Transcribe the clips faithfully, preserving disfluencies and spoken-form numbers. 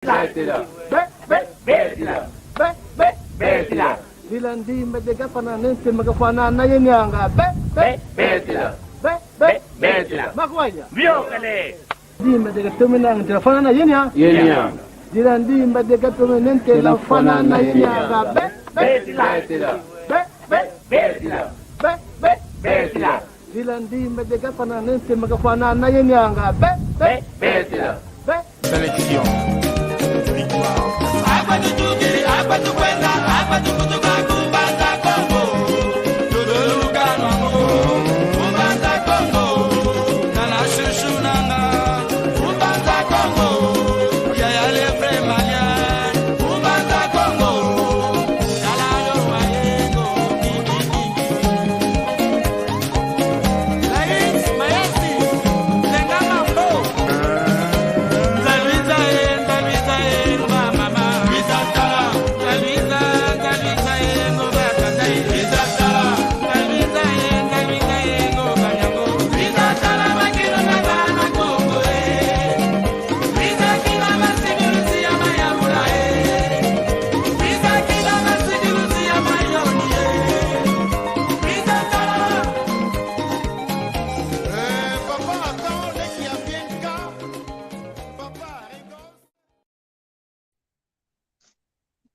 Betila. Be, be, betila. Be, be, betila. Dila ndimba de gafana nente magafana na yenianga. Be, be, betila. Be, be, betila. Makwanya. Biokele. Ndimba de gatome nente la fana na yenia. Yenia. Dila ndimba de gatome nente la fana na yenianga. Be, be, betila. Be, be, betila. Be, be, betila. Dila ndimba de gafana nente magafana na yenianga. Be, be, betila. Be. Sélection. Victoire. Akwa tutukili, akwa tukwenda, akwa tukutuka ku Mbanza Kongo. Tuduluka nwango ku Mbanza Kongo. Nana shushu nanga ku Mbanza Kongo. Yaya le vrai malien ku Mbanza Kongo.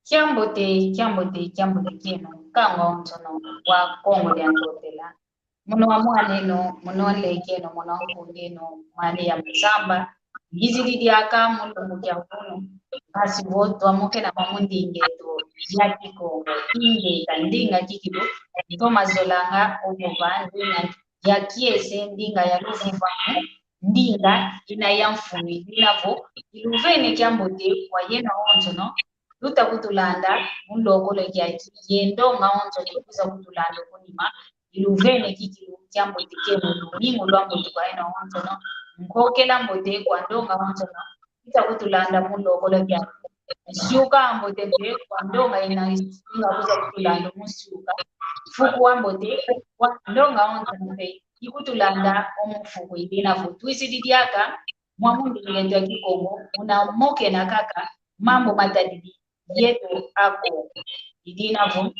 Kiambote, kiambote, kiambote kieno, nkangu onsono wa Kongo dia Ntotela. Mono wa mwan'eno, mono wa nlek'eno, mono wa nkund'eno, mane ya Masamba. Ngizidi diaka mu lumbu kia unu, mpasi vo twamokena mwa mu nding'eto ya Kikongo, ingeta, ndinga kikilu, ntoma zolanga ovova, ndinga ya kiese, ndinga ya luvuvamu, ndinga ina ya mfunu, idina vo iluvene kiambote kwa yeno onsono luta kutulanda mu lokolo kiaki, ye ndonga onsono ikwiza kutulanda ku nima, iluvene kikilu kiambote kieno, lumingu lwambote kwa yeno onsono, nkokela mbote kwa ndonga onsono ita kutulanda mu lokolo kiaki. Nsiuka ambote mpe kwa ndonga ina inga kwiza kutulanda mu nsiuka. Mfuku ambote kwa ndonga onsono mpe ikutulanda mu mfuku, idina vo twizidi diaka mwa mu nding'eto ya Kikongo, muna mokena kaka mambu matadidi yeto ako. Idina vo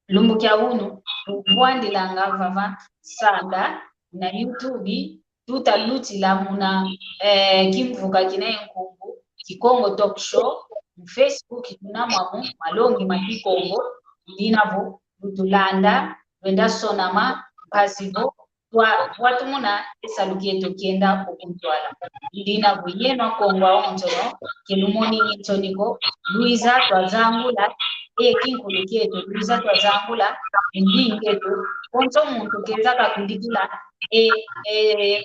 lumbu kia unu, tuvwandilanga vava sanda na YouTube, tuta lutila muna, eh, kimvuka kina ye nkumbu Kikongo Talk Show, mu Facebook tuna mwamu malongi ma Kikongo, idina vo lutulanda, lwenda sonama, mpasi vo twa, twatumuna e salu kieto kienda okuntwala. Idina vo yeno Akongo awonsono, ke lumoni nsoni ko, lwiza twazangula e kinkulu kieto, lwiza twazangula e ndinga eto, konso muntu keza kakundikila e, e,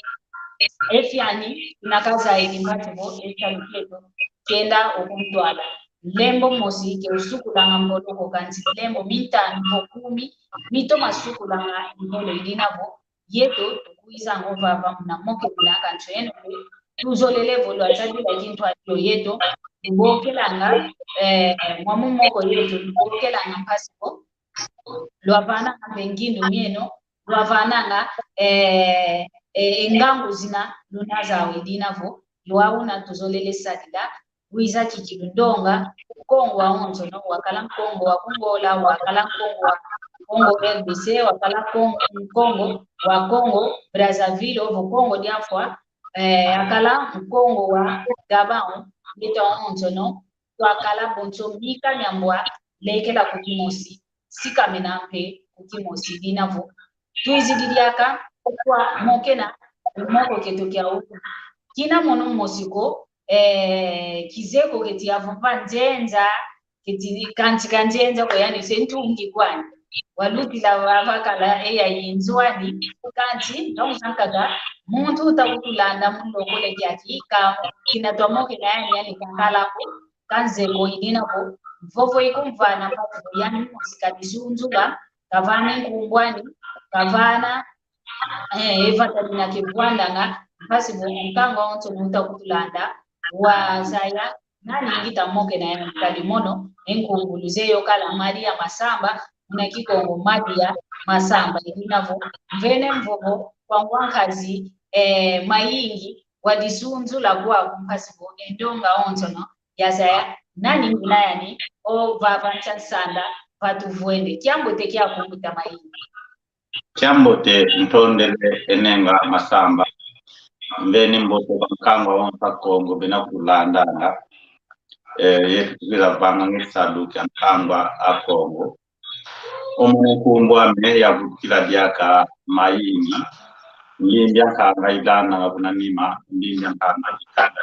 e fiani, tuna kazayi mpasi vo e salu kieto kienda okuntwala. Lembo mosi ke usukulanga mboloko, kansi lembo mintanu vo kumi mitoma sukulanga ngolo. Idina vo yeto tukwizanga vava muna mokena, kansi yeno mpe tuzolele vo lwatadila kintwadilo yeto, lubokelanga, eh, mwa mu moko yeto, lubokelanga mpasi vo lwavananga mpe ngindu mieno, lwavananga, eh, eh, e ngangu zina luna zau. Idina vo lwauna tuzolele sadila, wiza kikilu ndonga, Nkongo awonsono, wakala Nkongo wa ku Ngola, wakala Nkongo wa Congo R D C, wakala Kon-, Nkongo wa Congo Brazzaville, ovo Kongo dia Mfwa, eh, akala Nkongo wa Gabão, yeto awonsono, twakala bonso mika miambwa, lekela ku kimosi, sikamena mpe ku kimosi. Idina vo twizidi diaka kwa mokena moko kieto kia u-, kina mono mosi ko, eh, kizeye ko keti avova nzenza, keti kansi ka nzenza ko, yani se ntungi kwani. Walutila vava kala e yayi nzo ani, kansi ntangu zankaka muntu uta kutulanda mu lokolo kiaki, ka kina twamokena yani, yani kakala ko, kanze ko. Idina vo mvovo ikumvana mpasi vo yani mosi kadisunzula, kavana nkumbu ani, kavana, eh, e vata dina kevwandanga, mpasi vo nkangu awonsono uta kutulanda wazaya nani ngita mokena yani. Kadi mono e nkumbu luzeye yo kala Maria Masamba, muna Kikongo Maria Masamba. Idina vo mvene mvovo kwa ngwa nkazi, eh, mayingi wadisunzula kwaku mpasi vo e ndonga awonsono yazaya nani ngina yani, o vava ntia nsanda, va tuvwende. Kiambote kiaku mbuta Mayingi. Kiambote, ntondele enenga Masamba. Mveni mbote kwa nkangwa wonso a Kongo bena kulandanga. Eh, yetu tukila vanga nge salu kia nkangwa a Kongo. Omo nkumbu ame yavutukila diaka Mayingi. Mbimbi a nkanga ilandanga kuna nima, mbimbi a nkanga ikanda.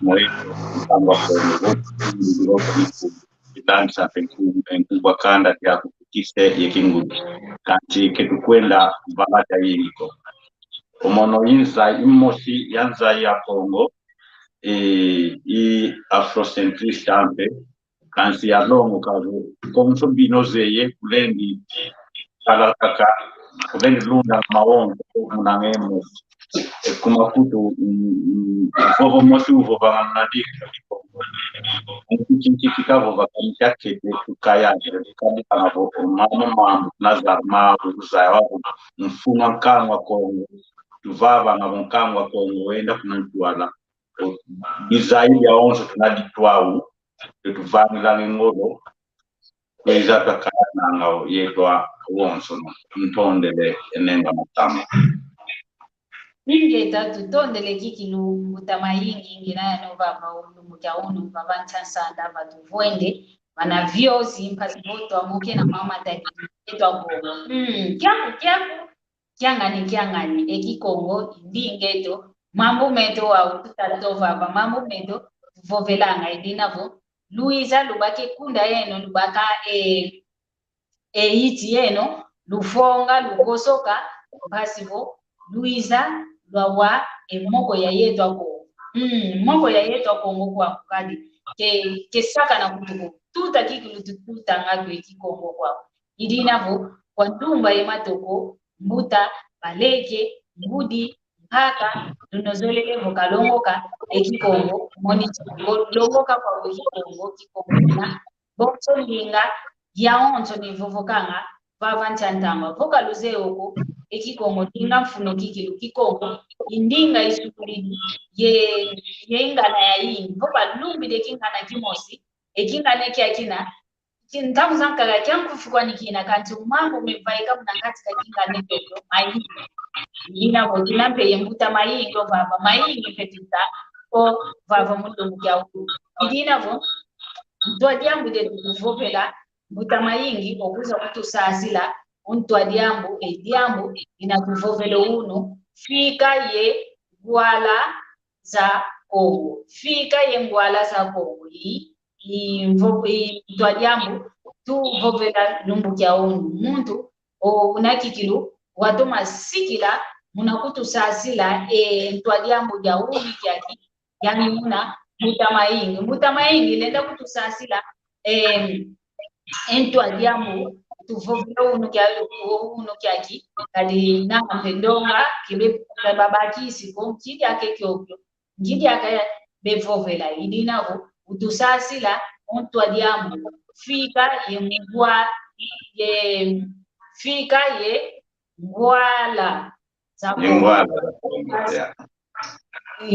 Moi, nkangwa Kongo, mbimbi loko nkumbu. Itangisa mpe nkumbu, nkumbu a kanda diaku kukise ye kingudi. Kansi ke tukwenda vala diayingi ko. Omono i nza, i mosi ya nza ya Kongo, e, i afrocentriste ampe, kansi yalongoka vo, konso bino zeye, kulendi kala kaka, kulendi lunda mawonso, muna nge mosi. E kuma kutu, mm, mm, vovo mosi uvovanga muna diki. Nki, nki, nki kavova kani kiakete tukaya, tukadi kana vo, mama, mama, nazar, ma, uzaya, wa, mfunu a nkangwa Kongo, tuvavanga vo nkangwa Kongo, wenda kuna ntwala. Bizayi biawonso tuna ditwau, tuvangilanga ngolo, kwiza twakayananga yetu awonso, no. Ntondele enenga Masamba. Ingeta, tutondele kikilu mbuta Mayingi, ngina yano vava o lumbu kia unu, vava ntia nsanda, va tuvwende, vana viosi, mpasi vo twamokena mama tadi, etwa bobo. Mm, kiaku, kiaku, kiangani, kiangani, e Kikongo, i ndinga eto, mambu meto wau, tutatu vava, mambu meto, tuvovelanga, i dina vo, luiza, lubaka e kunda yeno, lubaka e, e iti yeno, lufonga, lukosoka, mpasi vo, luiza, lwawa, e moko ya yetu a Kongo. Mm, moko ya yetu a Kongo kwaku kadi, ke, ke sakana kutu ko, tuta kikilu tututanga kwe Kikongo kwaku. I dina vo, kwa ndumba ye matoko, mbuta, baleke, ngudi, mpaka, luna zolele vo kalongoka e Kikongo, moni Kikongo, longoka kwau e Kikongo, Kikongo na, bonso ndinga, yawonso ni vovokanga, vava ntia ntangwa. Vo kaluzeye ko, e Kikongo, ndinga mfunu kikilu Kikongo, i ndinga isukidi, ye, ye ingana yayingi. Vo kalumbidi e kingana kimosi, e kingana kiakina, ki-, ntangu zankaka kiankufi kwani kina, kansi mambu mevaika muna kati ka kingana kiokio, mayingi. Ina vo tuna mpe ye mbuta Mayingi o vava, mayingi mpe tuta, o vava mu lumbu kia unu. I dina vo, ntwa diambu detu tuvovela, mbuta Mayingi, okwiza kutusasila, o ntwa diambu, e diambu, dina tuvovela unu, fika ye ngwala za Kongo. Fika ye ngwala za Kongo. I, i mvo-, i ntwa diambu, tuvovela lumbu kia unu. Muntu, o, una kikilu, watoma sikila, muna kutusasila, e, ntwa diambu dia unu kiaki, yani una, mbuta Mayingi. Mbuta Mayingi, lenda kutusasila, em, e ntwa diambu, tuvovela unu kia, unu kiaki, kadi nanga mpe ndonga, kibe babakisi ko, nki diaka kiokio, nki diaka bevovela, i dina vo, utusasila, o ntwa diambu, fika ye ngwa, ye, fika ye ngwala za Kongo. Ye ngwala za Kongo, ya.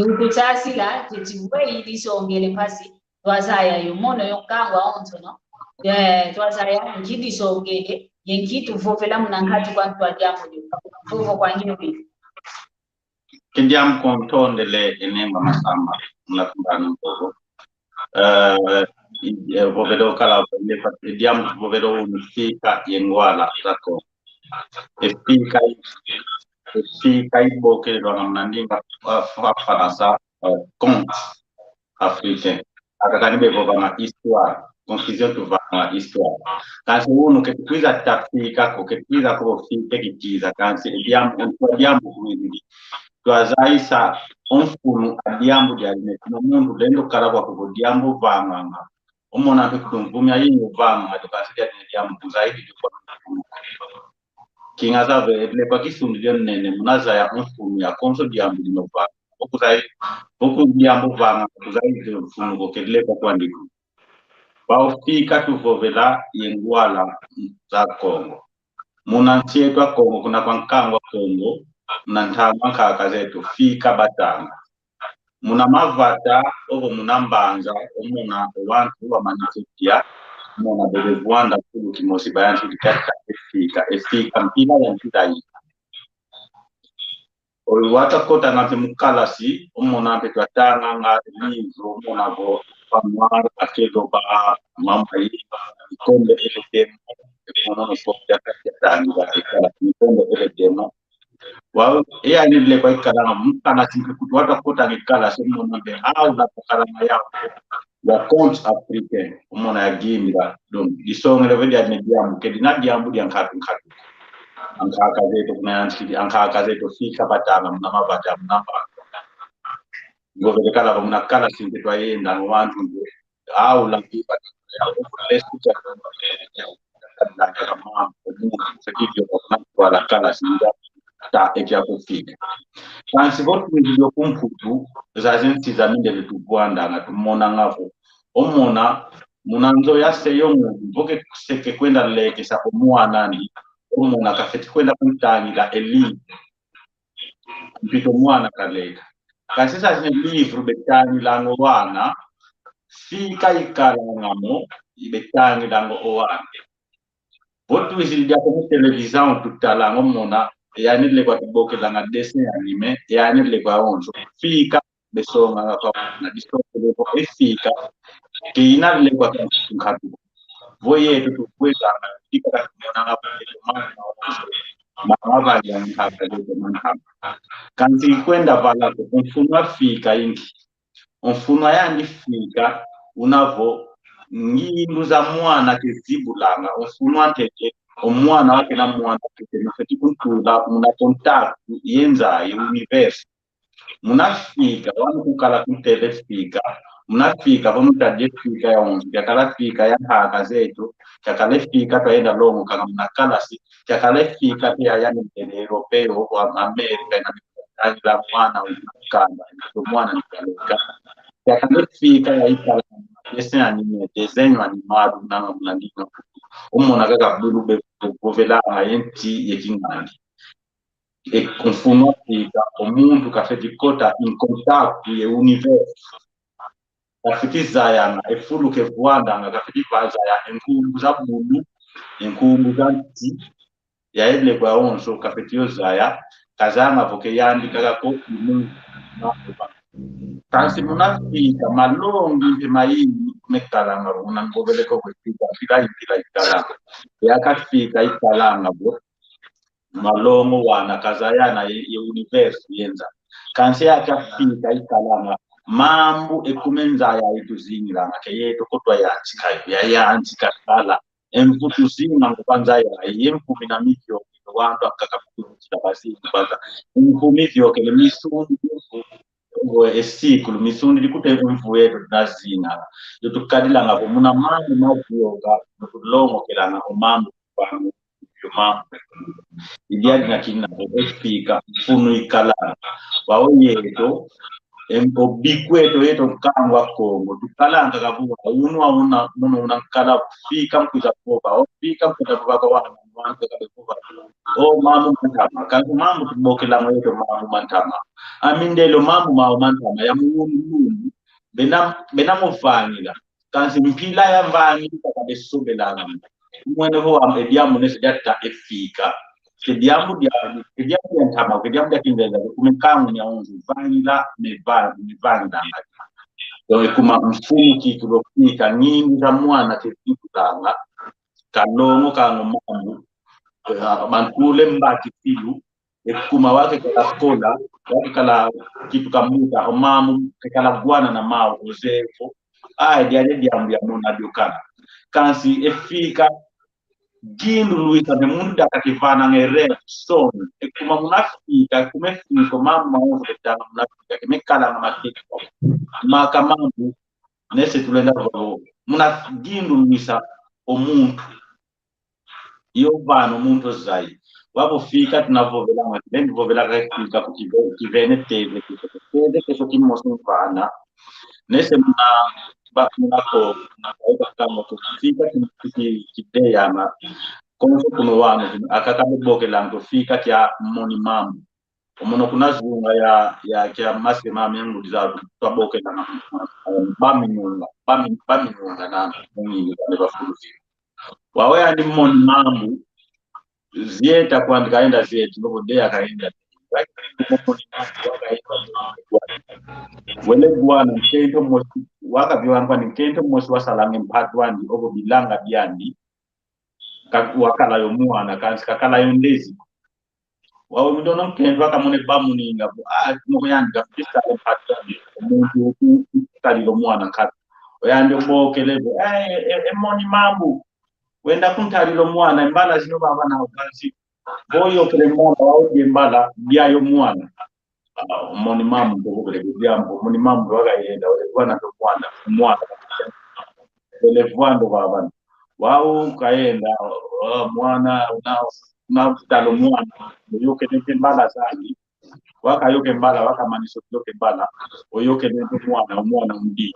Utusasila, keti weyi disongele mpasi, twazaya yo mono yo nkangwa onsono. Eh, twazaya nki disongele, ye nki tuvovela muna nkati kwa ntwa diambu dio. Vovo kwa ngine. Kidiambu ko ntondele enenga Masamba, muna kumbana mbogo. Eh, i-, eh, vovele okala, vovele, kidiambu vovele unu fika ye ngwala za Kongo. E fika i-, e fika ibokelelwanga muna ndinga, uh, fa-, Falansa, uh, conte africain. Aka kani bevovanga histoire. Confusion tuvanga histoire. Kansi unu ke tukwiza ta fika ko, ke tukwiza ko fika kitiza. Kansi e diambu, e diambu kuizidi. Twazayisa o mfunu a diambu diadi ne, kuna muntu lendo kala kwaku vo diambu vanganga. Omona mpe kutu mvumi ayingi uvanga, tukasidi ati ne diambu kuzaidi kwa. Kinga zave, edile kwa kisundu dio nene, muna zaya o mfunu ya konso diambu dino vanga. Okuzaidi, oku diambu vanga, kuzaidi o mfunu ko kedile kwa kwandi ko. Bau fika tuvovela ye ngwala za Kongo. Muna nsi eto a Kongo, kuna kwa nkangu a Kongo, muna ntangwa nkaka zeto, fika batanga. muna mavata, ovo muna mbanza, omona o wantu wamana kudia, omona bebe vwanda kulu kimosi bayantikidi kata e fika, e fika mpila ya mpila ina. Oyu wata kotanga mpe mu kalasi, omona mpe twatanganga livre, omona vo, ba noir, akelo ba, mama yi, mikombe ele demo, ekono no so ya kati ya tangi ba e kalasi, mikombe ele demo. Wau, e yani le kwa e kalanga, mu kalasi mpe kutu wata kotanga e kalasi, omona mpe, au la kalanga ya, ya conte africain, omona ya gimbila. Donc, disongele ve dia ne diambu, ke dina diambu dia nkatu nkatu. Ankaka zeto kuna yantikidi, ankaka zeto fika batanga muna mavata, muna mavata. Ngovele kala ba muna kalasi mpe twayenda, no wantu mpe. Au la mpe batanga, au la mpe. Kala kalasi mpe ta eti ya kufika. Kansi vo twizidi o ku Mputu, zazi nsi za mindele tuvwandanga, tumonanga vo. Omona, muna nzo ya se yo muntu, vo ke se ke kwenda lekesa o mwana andi, omona kafeti kwenda kuntangila e livre. Mpito mwana kaleka. Kansi zazi ne livre betangilanga o wana, fika ikalanga mo, ibetangilanga o wana. Vo twizidi dia ko mu televisão tutalanga, omona, yani le kwa tubokelanga dessin animé, yani le kwa onso. Fika besonganga kwa na disongele vo e fika, ke ina le kwa nkatu. Vo yeto tukwetanga, fika katumonanga kwa yeto mama, mama vali ya nkaka yeto mama. Kansi kwenda vala ko, o mfunu a fika inki. O mfunu a yandi fika, una vo, ngindu za mwana ke zibulanga, o mfunu a ntete, o mwana wake na mwana ntete, nafeti kuntula, muna contact, ye nza, ye universo. Muna fika, wanu kukala kuntele fika, muna fika, vo mutadie fika ya onso, kiakala fika ya nkaka zeto, kiakala fika twayenda longokanga muna kalasi, kiakala fika ya yani ntele europeu, wa Amerika, ina Angila mwana wikanda, ndo mwana nikaleka. Yakane fika ya ikala dessin animé, desenho animado, na, na ndinga. Omona kaka bulu be, be, bovela nga ye nti ye kingandi. E o mfunu a fika, o muntu kafeti kota in contato ye universo. Kafeti zayanga, e fulu ke vwandanga, kafeti va zaya, e nkumbu za bulu, e nkumbu za nti, ya ele kwa onso, kafeti yo zaya, kazanga vo ke yandi kaka ko imu. Kansi muna fika, malongi mpe mayingi, mekalanga, muna ngovele ko kwe fika, fika, fika ikalanga. Ya kafika ikalanga vo, malongo wana kazayana ye, ye universo ye nza. Kansi ya kafika ikalanga mambu ekuma e nza ya ituzingilanga, ke yeto ko twayantika, ya yantika kala. E mvu tuzinga ngo kwa nza ya, ye nkumi na mivioke, wantu akaka kukuta bazingi kwa nza. Nkumi vioke, le misundu, ngo e sikulu, misundu dikute mvu yeto tunazinga. Yo tukadilanga vo muna mani mavioka, tulongokelanga o mambu, mambu. Yo mambu. Idiadi na kina, e fika, mfunu ikalanga. Wau yeto, em, o bikweto yeto nkangu a Kongo. Tukalanga kavuwa, unu wa una, munu una nkala, fika mkwiza vova, o fika mkwiza vova kwa wana, wana kaka vova. O mambu mantama, kansi mambu tubokelanga yeto mambu mantama. Amindelo mambu mau mantama, ya muwunu lumbu, bena, bena muvangila. Kansi mpila ya vangila kaka besobelanga. Mwene vo am-, e diambu ne se diata e fika. Se diambu dia, se diambu dia ntama, se diambu dia kinzenza, kuma nkangu nya onzo, vangila, me va-, me vangila. Donc, kuma mfunu kikulu fika, ngindu za mwana ke zibulanga, kalongo kango mambu, eh, bantule mbaki pilu, e kuma wake kala kola, wake kala kituka mbuta, o mamu, ke kala bwana na mau, o zevo. Ai, diadi diambu ya mona dio kana. Kansi e fika, gindu luisa ne muntu diaka kivananga e rêve, sonho. E kuma muna fika, kuma e fika, o mamu maonzo ke tanga muna fika, ke mekalanga makika. Maka mambu, ne se tulenda vavo. Muna gindu luisa o muntu. Yo vana o muntu ozaya. Wavo fika tunavovelanga, kilendi vovela ka fika ku kive-, kivene teze, teze keso kimosi mvana. Ne se muna, ba, muna ko, muna ko, ba, kama ko, fika ki, ki, ki, kideyama. Konso kuno wanu, akaka bebokelanga ko fika kia moni mambu. Omono kuna zunga ya, ya kia maske mame ngudi za twabokela na, ba minunga, ba mi-, ba minunga na, mungi ne bafuluzi. Wau yandi moni mambu, zieta kwandi kaenda zieti, loko deya kaenda. Wele bwana, nkento mosi, wakaviwanga kwandi nkento mosi wasalanga mpatu andi, ovo bilanga biandi, ka-, wakala yo mwana, kansi kakala yo ndezi. Wau mindono nkento wakamone ba muninga, vo, ah, noko yandi kafisa mpatu andi, muntu u-, u-, utalilo mwana nkatu. Oyandi obokele, vo, eh, eh, eh, moni mambu. Wenda kuntalilo mwana, mbala zino baba na ukansi. Vo yokele mbala, wau ye mbala, dia yo mwana. Ah, moni mambu, mpokele kudia mpo, moni mambu, wakayenda, wele bwana ndo mwana, mwana. Wele bwana baba. Wau kayenda, oh, mwana, una, una talo mwana, oyokele mpe mbala zandi. Wakayoke mbala, wakamanisa yoke mbala, oyokele mpe mwana, mwana undi.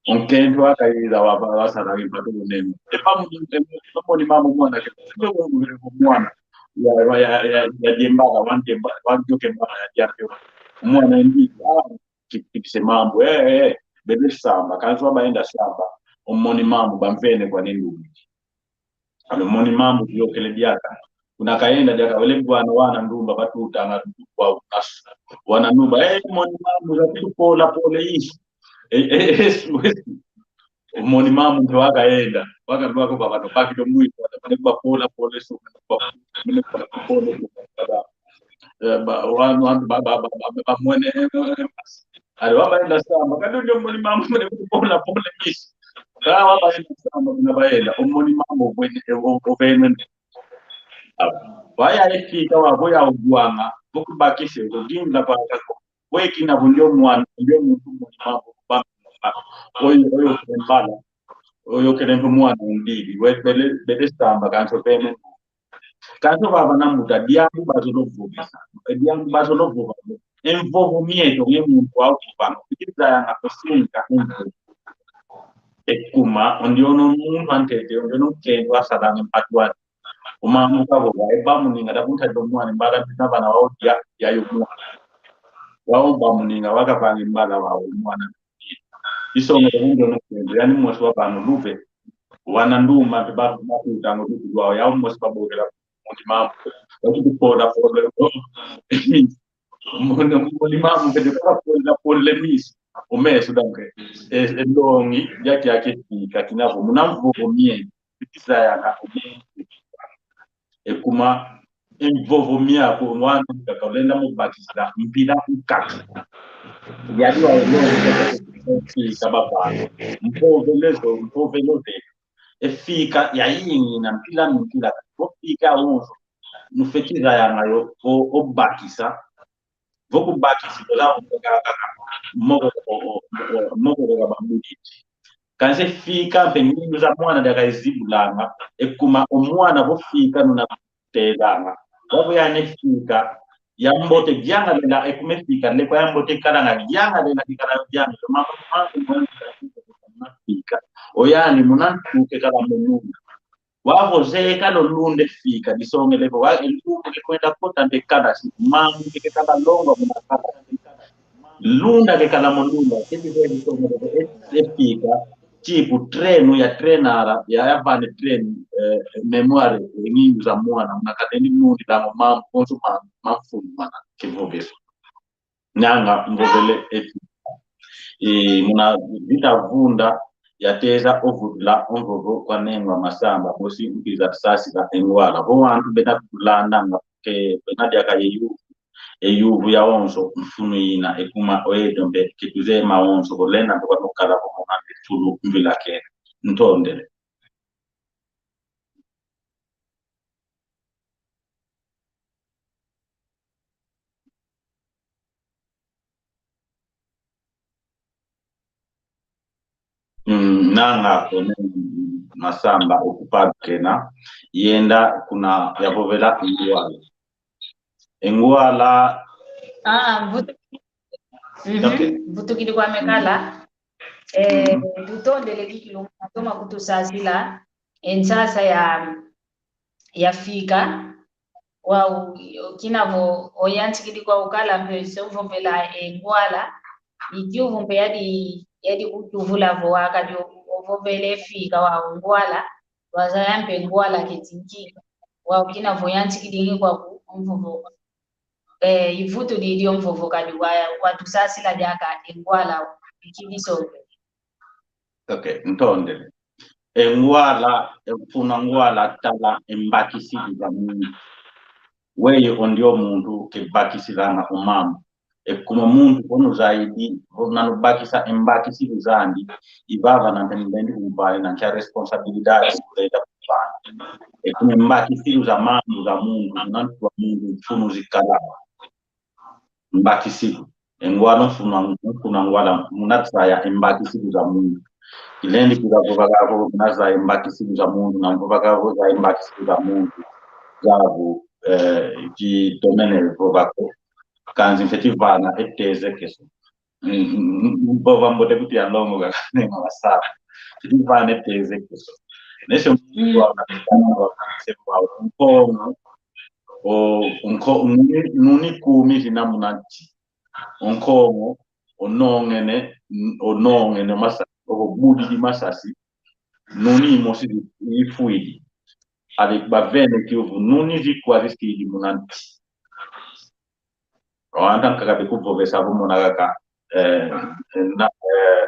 Onkento akayiza wa, wa, wasala mpatu bunene. E pa mu, e mu, e moni mambu mwana ke, e moni mambu mwana. Ya, ya, ya, ya, ya diembala, wan diemba-, wan yoke mbala, ya diemba. Mwana ndi, ah, kipikise mambu, eh, eh, bebe samba, kansi wabaenda samba, omoni mambu, bamvene kwa nindu. Ame moni mambu yokele diaka. Kuna kayenda diaka, wele bwana wana ndumba, batutanga kwa unasu. Wana ndumba, eh, moni mambu, za kitu pola, pola isu. Eh, eh, eh, su, eh, su. Moni mambu mpe wakayenda. Waka lwako baba no, baki do mwi, waka ba pola, pola isu. Ba, mene ba pola, pola, ba, eh, ba, wan, wan, ba, ba, ba, ba, ba, mwene, eh, eh, eh. Ale wabaenda samba, kadi ndio moni mambu mene kuti pola, pola isu. Ka wabaenda samba, kuna baenda, omoni mambu ovene, o-, ovene. Abo. Waya efika wavo ya ugwanga, vo kubakise, vo gingila kwa kako. Wekina vo ndio mwana, ndio muntu moni mambu, ba, oyo, oyo kele mbala, oyo kele mpe mwana undi, we, bele, bele samba, kansi ovene. Kansi vava na mbuta, diambu bazolo vovesa. E diambu bazolo vova. E mvovo mieto nge muntu wa ukipanga. Kizayanga kusinka muntu. E kuma, ondiono muntu antete, ondiono nkento asalanga mpatu andi. Uma muka vova, e ba muninga da kunta do mwana, mbala mpina bana wau dia, dia yo mwana. Wau ba muninga, wakavanga mbala wau mwana. Isonga da kunta no nkento, yani mosi wa bano luve. Wana ndumba mpe ba, bakutanga lutu lwau, yau mosi babokela moni mambu. Bakuti pola, pola, moni, moni mambu, mpe de pola, pola, pola misu. O mesu, donc, e, e longi, yaki, yaki, kati na vo, muna mvovo mie, kizayanga, e kuma, e mvovo miaku, mwana kaka ulenda mubakisa, mpila ukaka. Yadi wa ulo, fika baba. Mpovelezo, mpovelo de. E fika, yayingi na mpila, mpila. Vo fika uzo. Nufeti zayanga yo, o, obakisa. Vo kubakisi, kola, moko, o, o, o, moko, o, kabambudi. Kansi fika mpe ngindu za mwana diaka izibulanga, e kuma o mwana vo fika nuna tezanga. Wavo yani fika, ya mbote diangalela, e kuma fika, leko ya mbote kalanga, diangalela, kikala diangalela, mama, mama, mama, fika. O yani, muna ntuke kala mununa. Wavo zeka lo lunde fika, disongele vo, wa, e lunde ke kwenda kota mpe kalasi, mamu ke kala longa muna kalasi. Lunda ke kala mo lunda, keti zeka disongele vo, e, e fika, tipo, treino ya treinara, ya, ya vane treino, eh, memória, e ngindu za mwana, muna katendi mundi lango mamu, konso mamu, mamu funu mana, ke voveso. Nanga mvovele eti. E, muna Vita Vunda yateza ovutula o mvovo kwa Nengwa Masamba, mosi nkiza tusasila e ngwala. Vo wantu bena kutulandanga ke bena diaka ye yuvu, e yuvu yawonso mfunu ina, e kuma oyeto mpe ke tuzeye mawonso, vo lenda mpe kwa nukala vo mona mpe tulu mvila kena. Ntondele. Mm, nanga kone Masamba ocupado kena, yenda kuna yavovela e ngwala. E ngwala. Ah, vutu-, mhm, ok. Vutukidi kwame kala. Eh, mm, tutondele kikilu, toma kutusasila e nsasa ya, ya fika. Wau, kina vo oyantikidi kwa ukala mpe se uvovela e ngwala, i kiuvu mpe yadi, yadi kutuvula vo wakadi ovovela e fika wau ngwala, wazaya mpe ngwala keti nkinga. Wau kina vo oyantikidi ngi kwaku, o mvovo. Eh, i vutu didi o mvovo kadi wa, watusasila diaka e ngwala, i kidi soke. Ok, ntondele. E ngwala, e mfunu a ngwala tala e mbakisilu za muntu. Weye o ndio muntu ke bakisilanga o mambu. E kuma muntu kono zaidi, o nano bakisa e mbakisilu zandi, i vava na mpe nulendi kumpale na nkia responsabilidade kuleta kumpale. E kuma e mbakisilu za mambu za muntu, na ntu wa muntu, mfunu zikala. Mbakisilu. E ngwala mfunu a, mfunu a ngwala, muna zaya e mbakisilu za muntu. Kilendi kila vova kavo, muna zaya e mbakisilu za muntu, na mvova kavo zaya e mbakisilu za muntu. Zavo, eh, ki tomene vova ko. Kansi mfeti vana e tezekeso. Mm, mm, mm, vova mbote kuti ya longo kaka ne mawasala. Mfeti vana e tezekeso. Nese muntu wa, wa, wa, wa, Nkongo, o, nko-, nuni, nuni kumi zina muna nti. O Nkongo, o nongene, o nongene masasi, o budidi masasi, nuni imosi ifwidi. Avec bavene kiuvu, nuni zikwa zisidi muna nti. O anta nkaka de kuvovesa vo mona kaka, eh, na, eh,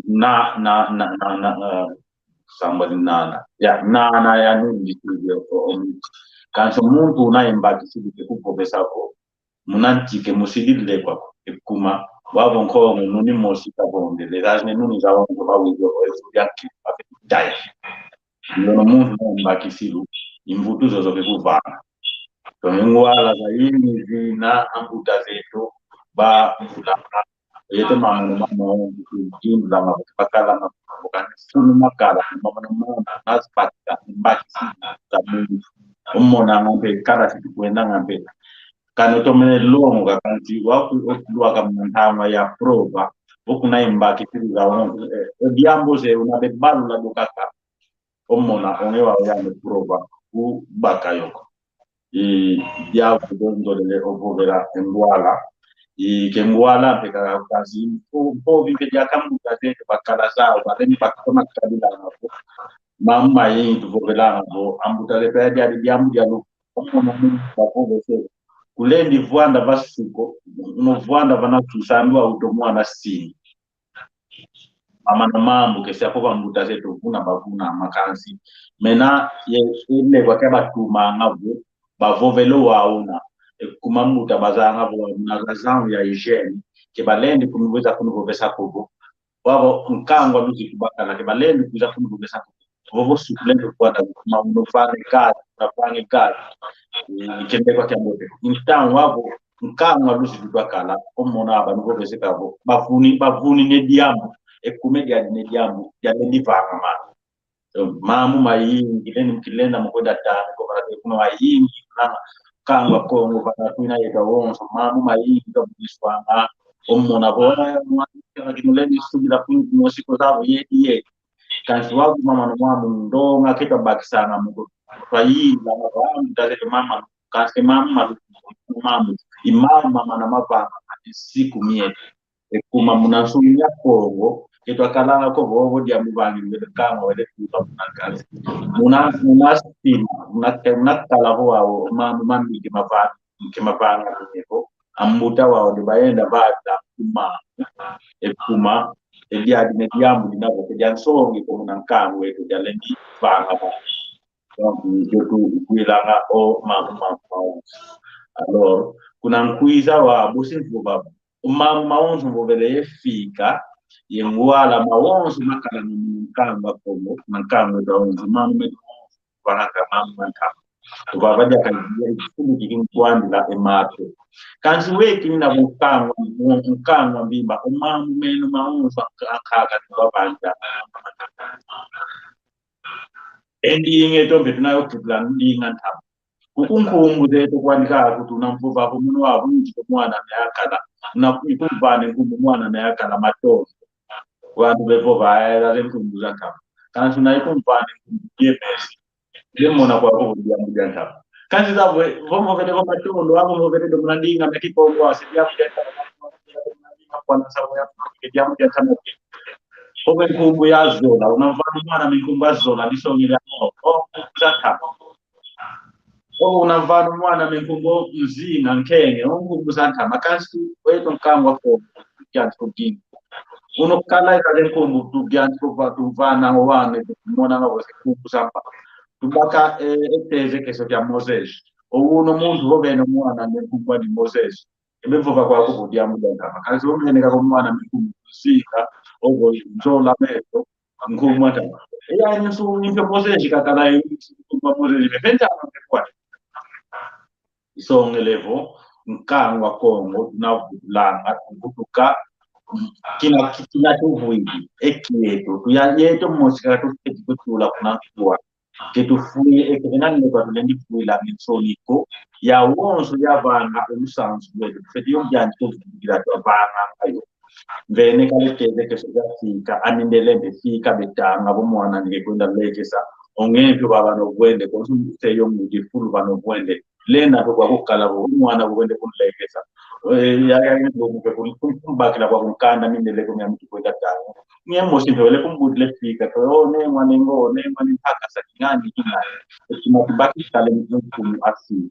na, na, na, na, na, eh, sambwa ni nana. Ya, nana ya nungi tu yo, o, o, kansi muntu una e mbakisilu ke kuvovesa vo muna nti ke musidilile kwako. E kuma, wavo Nkongo, nuni mosi kavondele, zazine nuni zawonso bawidi, o, e, ya ki, a, taya. Ndono muntu na mbakisilu, i mvutu zozo ke kuvana. Toni ngwala zayingi zina ambuta zeto bavulanga. Yeto mama na mama, zindulanga, bakalanga, bakani sunu makala, mama na mama, nazipakisa, mbakisilu za muntu. O monanga mpe, kala si tukwendanga mpe. Kani otomene longo kaka nti, waku otulwaka muna ntangwa ya prova, vo kuna e mbakisilu zawonso, eh, e diambu ze una bebalula do kaka. O mona, o nge wau yandi prova kubaka yo ko. I diambu do ndolele ovovela e ngwala. I ke ngwala mpe kaka kansi mpo, mpo vimpe diaka mbuta zeto bakala zau, baleni bakoma kabila ngavo. Mama mayingi tuvovelanga vo, ambuta zeto ya diadi diambu dia lu-, o mona muntu bavovese. Kulendi vwanda va suko, no vwanda vana tusa ndwa uto mwana sini. Mama na mambu, kesi ako bambuta zeto vuna bavuna makansi. Mena ye, ye lekwa ke batumanga vo, bavovele wau na, e kuma mbuta bazanga vo, na razão ya hygiène, ke balendi kunuveza kunuvovesa ko vo. Wavo nkangu a luzitu bakala, ke balendi kwiza kunuvovesa ko vo. Vovo sukulento kwanda kuma uno vane gari, una vane gari. Ikende kwa kiambote. Então, wavo, nkangu a luzitu bakala, o mona aba nuvovese kavo. Bavuni, bavuni ne diambu, e kuma e diadi ne diambu, dialendi vanga ma. Mambu mayingi, lendi mukilenda mukwenda tani, kwa mana kuna mayingi, kuna nkangu a Kongo, vana kwina yeta wonso, mambu mayingi, kabuliswanga, o mona vo, mwana, kina kinulendi subila kwingi, mosi ko zavo, yedi, yedi. Kansi wau mama na mama ndonga ke twabakisanga mu ko. Twayinda na bambuta zeto mama, kansi mama, mama, i mama, mama na mavanga, kansi siku mie. E kuma muna nsuni ya Kongo, ke twakalanga ko vovo diambu vangi wele kama wele kuka muna kansi. Muna, muna sima, muna, muna kala vo wau, mama, mama, ke mavanga, ke mavanga, mie ko. Ambuta wau de bayenda vata kuma, e kuma, e diadi ne diambu dina vo, e dia nsongi ko muna nkangu eto dialendi vanga ma. Donc, je tu kwilanga o mambu, mambu, mambu. Alors, kuna nkwiza wa busi mvova, o mambu mawonso mvovele ye fika, ye ngwala mawonso makala mu nkangu a Kongo, na nkangu eto wonso, mambu meto wonso, vanga ka mambu ma nkangu. Kuba badia ka ye kifulu kiki nkwandila e mato. Kansi weki nina nkangu, nkangu a mvimba, o mambu meno mawonso akaka ni babanja. E ndinga eto mpe tuna yo kibla ndinga ntama. Kuku nkumbu zeto kwandika kutu na mvova ko muno wa bunji ko mwana me akala. Na ikumvane nkumbu mwana me akala Matondo. Wantu bevova ayala le nkumbu za ntama. Kansi na ikumvane nkumbu ye mesi. Lemona kwa ko diambu dia ntama. Kansi za bwe, vo mvovele vo matondo, avo mvovele do muna ndinga mia Kikongo, asi diambu dia ntama, kwa nsamu ya, diambu dia ntama. Vo nkumbu ya Zola, una vana mwana mi nkumbu a Zola, disongele, oh, oh, za ntama. Oh, una vana mwana mi nkumbu Nzinga, Nkenge, oh, nkumbu za ntama, kansi, wetu nkangwa ko, kiantu kingi. Uno kala ikale nkumbu, tu kiantu ko, tu vana, wane, tu mona nga wose, nkumbu za mpa. Tubaka, eh, e teze keso kia Moses. Owuno muntu vovene mwana ne nkumbu ani Moses. Ebe vova kwaku vo diambu dia ntama. Kansi omeneka ko mwana mi nkumbu Nzinga, ovo Zola meto, nkumbu a ntama. Eya ni su ni mpe Moses kakala ni nkumbu a Moses. Ebe ntama mpe kwa. Isongele vo, nkangwa Kongo, tunavutulanga, tuvutuka, kina, kina tuvwidi, e kieto, tuya yeto mosi kaka tufeti kutula kuna nkuwa. Ke tufwile, e kevena nne kwa tulendi fwila minsoni ko, yawonso yavanga ulusansu lweto, tufeti yo ngianji tuvwidila twavanga ngayo. Mvene kale teze keso kia fika, ani ndele mbe fika betanga, vo mwana ni ke kwenda lekesa, onge mpe vava no vwende, konso muse yo mudi fulu vano vwende. Lenda mpe kwa kukala vo mwana vwende kunlekesa. Eh, ya, ya, ya, vo mpe kun-, kun-, kumbakila kwa kunkanda mindele ko mia mutu kwenda tanga. Nye mosi mpe wele kumbudile fika, to, oh, ne mwana ngo, ne mwana mpaka sa kingani, kingani. Eti matu bakisa le mtu asi.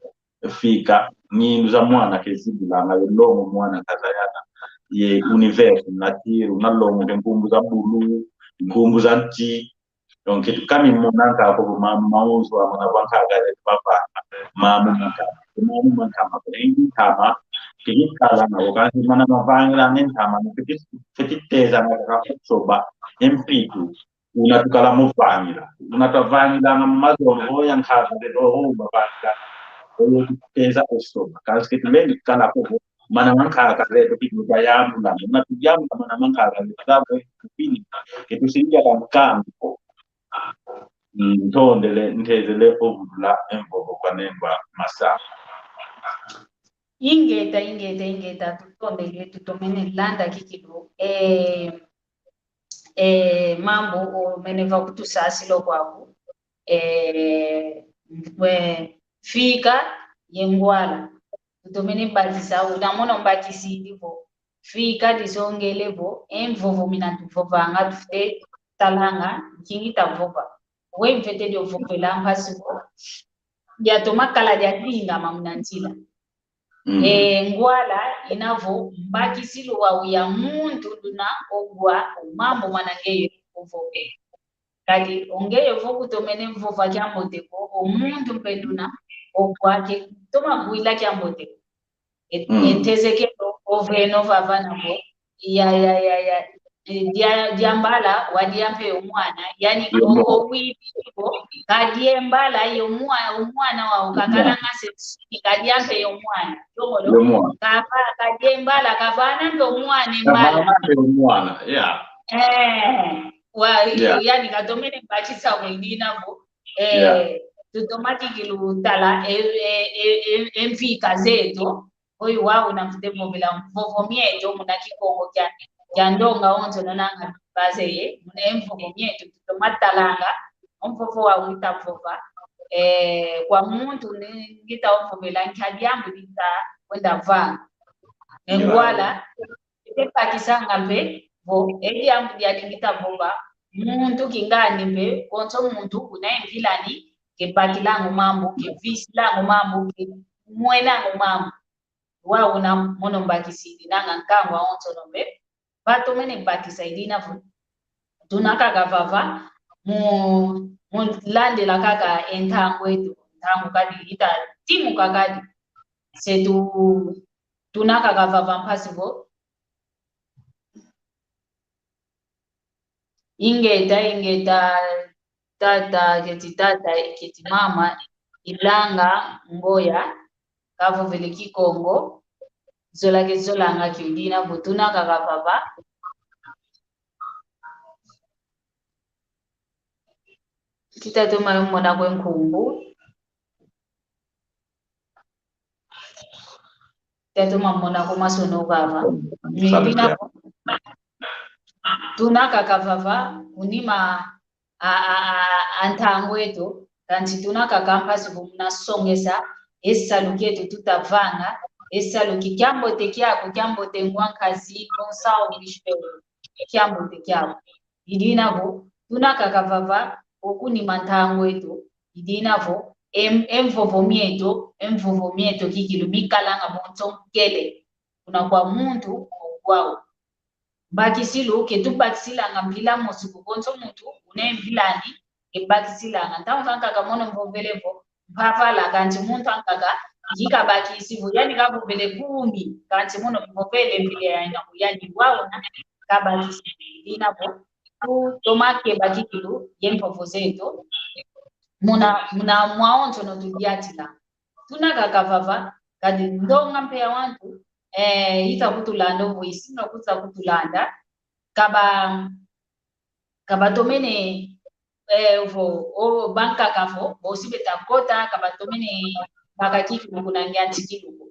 Fika, ngindu za mwana ke zibulanga, ye longo mwana kazayana, ye univers, nature, una longo ke nkumbu za bulu, nkumbu za nti. Donc, tukami mona nkaka ko ma-, mauzo amona kwa nkaka ze papa, mamu maka, mamu maka, mamu maka, kiki kala na, kansi mana mavangila nge ntama, kiki, kiki teza nga kaka kusoba, e mpitu, una tukala muvangila. Una twavangilanga mu mazono, oya nkaka zeto, o, mavangila. Oyo tuteza osoma. Kansi ke tulendi kala ko, mana mankaka zeto, kitu tayambula. Una tuyambula mana mankaka zeto, zabo, kupini. Ke tusingia kwa nkambi ko. Ntondele, ntezele ovutula e mvovo kwa Nengwa Masa. Ingeta, ingeta, ingeta, tutondele, tutomene landa kikilu. Eh, eh, mambu omene va kutusasila kwaku. Eh, we, fika ye ngwala. Tutomene bakisa, una mono mbakisidi vo. Fika disongele vo, e mvovo mina tuvovanga tufite talanga, nkingi tavova. We mfete dio vovela mpasi vo. Diatoma kala dia kingama muna nzila. Mm. E, ngwala ina vo mbakisilu wau ya muntu luna ogwa o mambu mana ngeye ovovele. Kadi o ngeye vo kutomene vova kiambote ko, o muntu mpe luna ogwa ke toma gwila kiambote ko. E, mm. E ntezekelo oveno vavana vo. Ya, ya, ya, ya. E, dia, diambala, wadia mpe yo mwana. Yani, yo mwana. O, o widi ko, kadiembala yo mwa-, o mwana wau, kakalanga se, kadia mpe yo mwana. Yongolo. Yo mwana. Kapa, kadiembala, kavana mpe o mwana, embala. Kavana mpe o mwana, yeah. Eh, wa, yeah. Yani, katomene bakisa ko idina vo. Eh, yeah. Tutoma kikilu tala, e, e, e, e, e mfika zeto. Oyu wau una mfute vovela mvovo mieto muna Kikongo kia, kia ndonga onso nonanga bazeye, muna e mvovo mieto, tutoma talanga, o mvovo wau ngita vova, eh, kwa muntu ni, ngita ovovela nkia diambu dita kwenda vanga. Ne ngwala, ete bakisanga mpe, vo, e diambu diadi ngita vova, muntu kingandi mpe, konso muntu una e mvilani, ke bakilanga o mambu, ke visilanga o mambu, ke mwenanga o mambu. Wau una mono mbakisidi nanga nkangu awonsono mpe, batomene bakisa idina vo. Tuna kaka vava, mu, mu landila kaka e ntangu eto, ntangu kadi ita timuka kadi. Se tu, tuna kaka vava mpasi vo. Ingeta, ingeta, tata, keti tata, keti mama, ilanga, ngoya, kavovele Kikongo, zola ke zolanga kio dina vo tuna kaka vava. Tita toma mona kwe nkumbu. Tata mamona ko masono vava. Mibina tuna kaka vava, kunima a, a, a, a ntangu eto, Kansi tuna kaka mpasi vo muna songesa e salu kieto tutavanga, e salu ki kiambote kiaku, kiambote ngwa nkazi, bonso, Michel, kiambote kiaku. I dina vo, tuna kaka vava, okunima ntangu eto, i dina vo, em-, e mvovo mieto, e mvovo mieto kikilu mikalanga bonso nkele, kuna kwa muntu, okwau. Mbakisilu, ke tubakisilanga mpila mosi ko, bonso muntu, une mpila andi, ke bakisilanga. Ntangu zankaka mono mvovele vo, mpapala, kansi muntu ankaka, ngi kabakisi vo, yani kavovele kumi, kansi mono mvovele mpila ya ina ko, yani wau na, kabakisi. Dina vo, tutoma keba kikilu, ye mvovo zeto, muna, muna mwaonso no tudiatila. Tuna kaka vava, kadi ndonga mpe ya wantu, eh, ita kutulanda, ovo isinga kuta kutulanda, kaba, kaba tomene, eh, ovo, o, bankaka vo, bosi beta kota, kaba tomene baka kikilu kuna ngianti kikilu ko.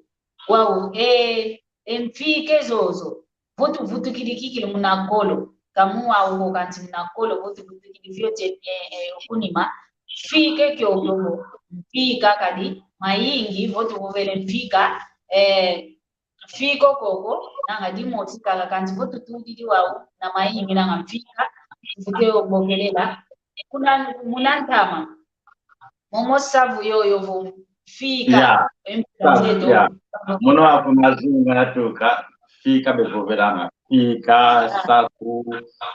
Wau, eh, e mfika zozo, vo tuvutukidi kikilu muna kolo, kamu wau ko kansi muna kolo, vo tuvutukidi fioti, eh, eh, okunima, mfika kiokio vo, mfika kadi, mayingi, vo tuvovele mfika, eh, mfika okoko, nanga dimosi kaka kansi vo tutudidi wau, na mayingi nanga mfika, tuvute obokelela, kuna, muna ntama, momo savu yoyo vo mfika, ya, e mfika savu, zeto. Ya. Mono aku mazunga tuka, fika bevovelanga. Fika, ya, saku,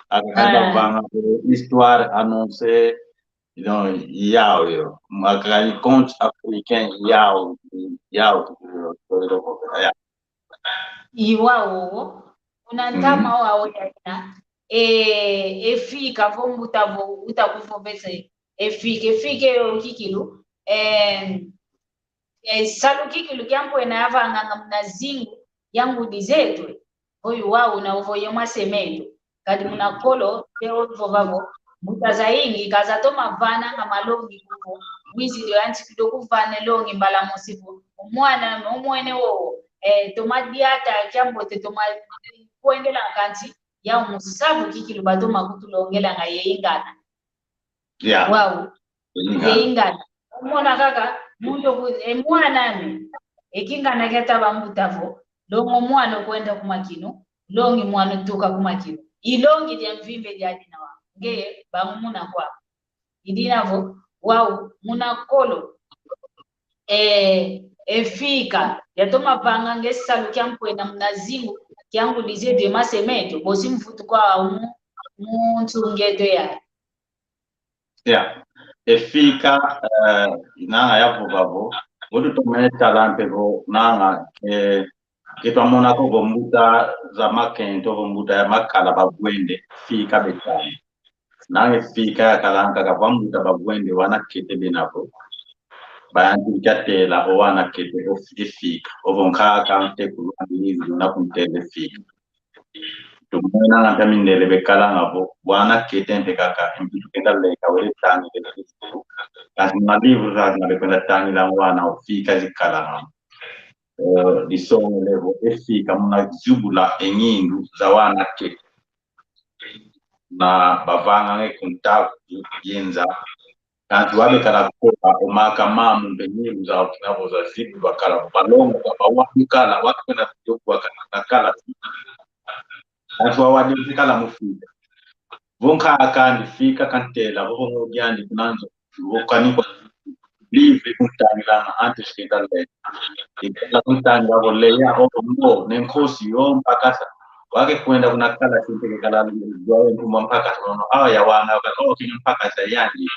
akakanda, ah, vanga, histoire, annonce, you know, yao yo. Maka conte africain, yao, yao, ya. Iwa wowo, una ntama, mhm, wao ya ina. E, e fika vo mbuta vo, uta kuvovese. E fika, e fika yo kikilu. E, e salu kikilu kia mpwena yavanganga muna zingu ya ngudi zeto. Oyu wau una uvo ye mwa semeto. Kadi muna kolo, te ovova vo, mbuta zayingi, kazatoma vananga malongi kuko. Wizidi oyantikidi okuvana longi mbala mosi vo, o mwana, o mwene wowo, eh, toma diata kiambote, toma kwendela kansi, yau musavu kikilu batoma kutulongelanga ye ingana. Ya. Wau. Ingana. Ye ingana. Omona kaka, muntu ku, e mwana ame, e kingana kiata bambuta vo, longa mwana okwenda ku makinu, longi mwana otuka ku makinu. I longi dia mvimba diadi nawa. Ngeye, bangumuna kwa. I dina vo, wau, muna kolo. E, e fika, yatoma vanga nge salu kia mpwena muna zingu, kia ngudi zeto ye mwa semeto, bosi mvutu kwa mu, mu nsunga eto ya. Ya. E fika, eh, nanga yavova vo, vo tutomene tala mpe vo, nanga, eh, ke twamona ko vo mbuta za makento, vo mbuta ya makala bavwende, fika betani. Nanga e fika yakalanga kaka vo mbuta bavwende wana kete bena vo. Bayantika tela o wana kete o f-, e fika. Ovo nkaka ntekulu andi nizi una kuntela e fika. Tumwena nga nta mindele bekalanga vo, wana kete mpe kaka, mpi tukenda leka wele tangila. Kansi muna livre zazi nga bekwenda tangila wana o fika zikalanga. Eh, disongele vo, e fika muna zibula e ngindu za wana kete. Na bavanga nge contato yenza. Kansi wabekala kola, o maka mamu mpe ngindu za ukina vo za zibu bakala, balongo, ba, ba wabikala, wakwenda yoku wakana, nakala. Kansi wawadi kala mu fika. Vo nkaka andi fika kantela, vo vo diandi kuna nzo, vo kani kwa livre kuntangilanga antes que kale. Ikala kuntangila vo leya, o, ngo, ne nkosi yo mpakasa. Wake kwenda kuna kala, sinte ke kala, dwawe ntumba mpakasa, no, no, awa ya wana, waka, o, kini mpakasa yandi.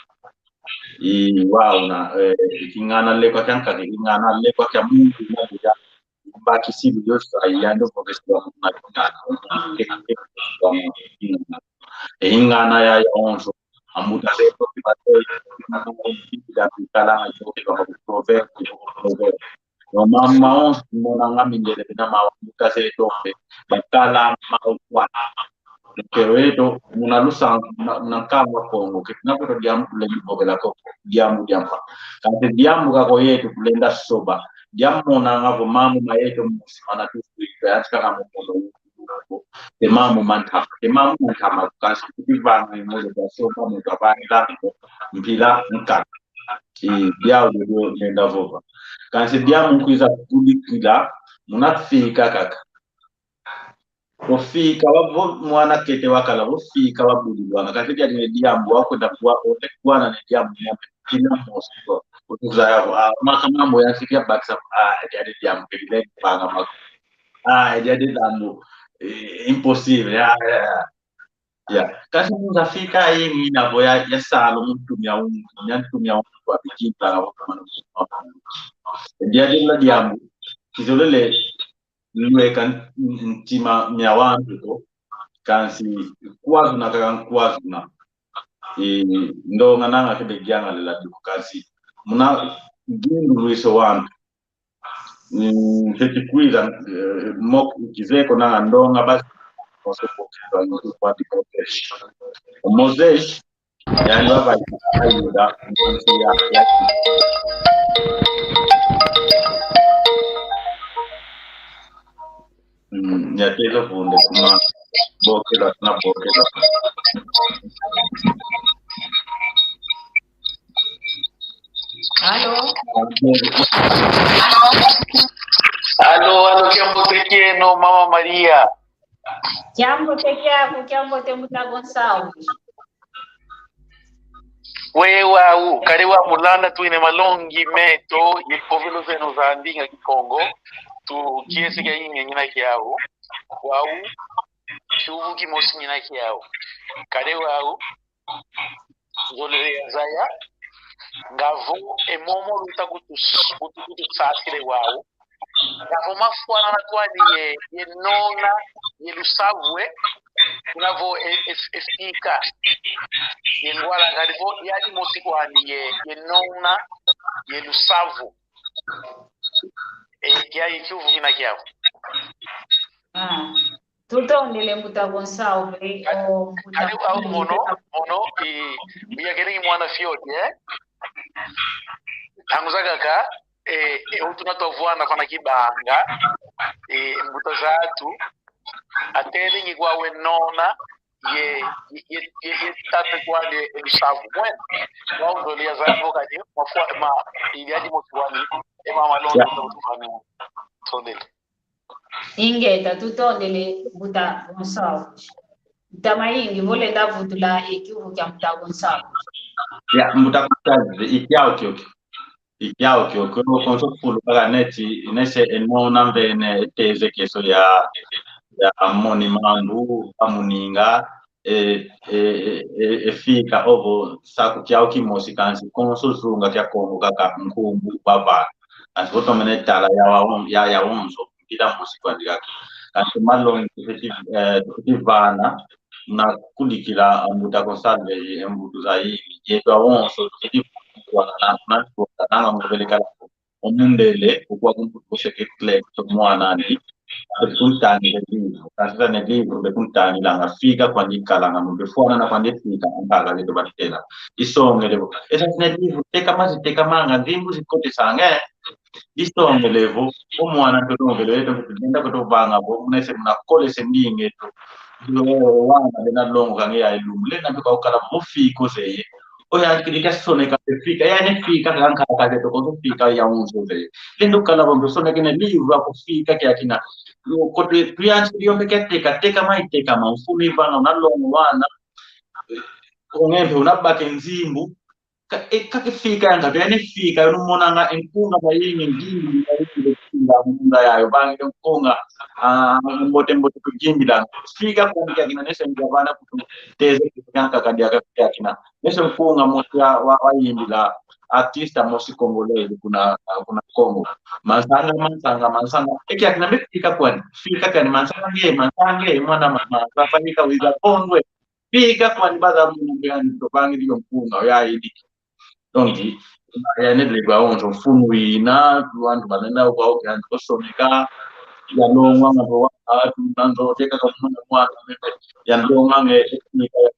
I, wau na, eh, kingana lekwa kia nkaka, kingana lekwa kia muntu, na kuja. Bakisilu yosa yandi voveswa kuna kingana. E ingana ya, ya onso. Ambuta zeto, kibate, kibate, kala, proverbe, proverbe. No mama onso, mona nga mindele, bina ma ambuta zeto, mpe. Bakala, ma ukwa. Pero yeto, muna lusansu, muna, muna nkamba Kongo, ke tuna kweto diambu tulenda vovela ko, diambu diampa. Kansi diambu kako yeto tulenda soba. Diambu mona nga vo mamu ma yeto musi, mana tu, tu, tu, yantika na mukono. Te mamu mantama, te mamu mantama, kansi kuti vanga imole kwa soba, muntu avangila, mpila, nkaka. I diau dio nenda vova. Kansi diambu nkwiza kudikila, muna fika kaka. Vo fika, wa-, vo mwana kete wakala, vo fika wabudilwanga. Kansi diadi ne diambu, wakwenda kuwa, ote kuwana ne diambu, nyame, kina mosi ko. Kutuza ya, ah, maka mambu ya siki ya bakisa, ah, diadi diambu, kile panga mako. Ah, diadi diambu, eh, impossible, ya, ya, ya. Ya, kansi munza fika yingi na vo ya, ya salo muntu mia untu, mia ntu mia untu wa bikinta na vo kamana. Diadi la diambu, kizolele, lweka n-, n-, ntima mia wantu to, kansi kwazuna kaka nkwazuna. E, ndonga nanga kebe gianga lela duku kansi. Muna gindu lwiso wantu. Mm, feti kwiza, eh, mok-, kizeko nanga ndonga basi. Mose kwa di Moses. Moses, yani baba ayuda, ya, ya. Mm, ya teza vunde kuma bokela, na bokela. Alo? Alo, alo, kiambote kieno, Mama Maria. Kiambote kiaku, kiambote mbuta Gonçalves. Wewa u, kale wa mulanda twine malongi meto, ye kovelo zeno za ndinga Kikongo, tu kiese kia inge ngina kiau, wau, kiuvu kimosi ngina kiau. Kale wau, nzolele ya zaya, ngavo, e momo luta kutus-, kutu-, kutusasile wau, ngavo mafwanana kwani ye, ye nona, ye lusavu, e, kuna vo e, e, e fika. Ye ngwala ngani vo, yadi mosi kwani ye, ye nona, ye lusavu. E, kia ye kiuvu kina kiavo. Ah. Tutondele mbuta Gonçalves, o mbuta. Kadi au mono, mono, i, uyakele i mwana fioti, eh? Angu zakaka, e, e, utuna twavwana fana kibanga, e, mbuta zatu, atele ngi kwa we nona, ye, ye, ye, ye, ye tate kwa le, e, lusavu, mwen. Kwa undo lia zatu kadi, mafwa, ma, ili adi mosi wani, e, mama londo, ya. Tondele. Ingeta, tutondele mbuta Gonçalves. Ntama ingi, vo lenda vutula e kiuvu kia mbuta Gonçalves. Ya, mbuta Gonçalves, i kiau kiokio. I kiau kiokio, konso fulu kaka neti, nese e nona mvene, e teze keso ya, ya moni mambu, a muninga, e, e, e, e, e fika ovo saku kiau kimosi kansi konso zunga kia Kongo kaka nkumbu bavana. Kansi vo tomene tala ya wa-, ya, yawonso, mpila mosi kwandi kaka. Kansi malongi tufeti, eh, tufeti vana, na kudikila mbuta Gonçalves, e mbuta zayingi. Yetu awonso, tufeti vana, na, na, na, na, na, o mundele, ukwa kumbuto seke kle kuto mwana ni, be kuntangila livro. Kansi sa ne livro, be kuntangilanga fika kwandi kalanga, mbe fwanana kwandi fika, ankaka leto batela. Isongele bo. Esa ne livro, teka mazi, teka manga, nzimbu zikote sange. Isongele bo, o mwana nto tongele, leto nto tenda kuto vanga bo, muna se muna kole se ndinge to. Yo, wana, bena longo kange ya ilumbu, lenda mbe kwa ukala bo fiko se ye. Oya kidi kasoneka pe fika, ya ne fika kankaka zeto konso fika ya unso ze. Lendo kala bombe sonekene livro ako fika kia kina. Kote tuyansi diombe kia teka, teka mai teka ma, mfunu ivanga, una longo wana. Ongembe, una bake nzimbu. Ka, e, kake fika yanga, ya ne fika, yo numonanga, e nkunga mayingi, nzimbu, mayingi, nkunga, nkunga yayo, bangi, nkunga, ah, mbote, mbote, kugimbilanga. Fika kwa kia kina, nese, ngavana, kutu, teze, kia kaka, dia, kia kina. Meso nkunga mosi wa, wa, wayimbila artista mosi Congolais kuna, kuna Congo. Mansanga, mansanga, mansanga. E kia kina mbe fika kwani. Fika kwani mansanga nge, mansanga nge, mwana mama. Papa nika wiza kongwe. Fika kwani baza mwana mbe ani tobangidi yo nkunga, ya yidiki. Donc, ya ne leba onzo mfunu ina, wantu banenda kwa oke antu kosoneka, ya longwa nga kwa atu, nanzo, teka kwa mwana mwana, ya longwa nge,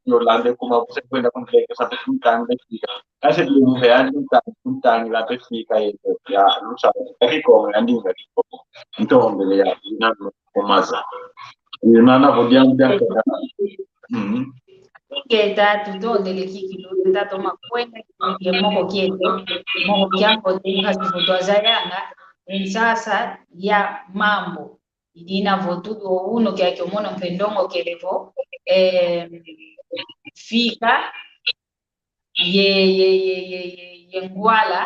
Yolande kuma kuse kwenda kuntleke sa pe kuntangi pe fika. Kasi bi muhe andi kuntangi, kuntangi la pe fika yeto ya lusa. Kaki Kongo ya ndinga ki Kongo. Ntombele ya ina no komaza. Ina na bodian dian kada. Mhm. Ingeta, tutondele kikilu, tuta toma kwenda ye moko kieto, moko kia nkote, mpasi vo twazayanga e nsasa ya mambu. I dina vo tudu o unu kiaki omono mpe ndongokele vo, eh, fika ye, ye, ye, ye, ye, ye ngwala,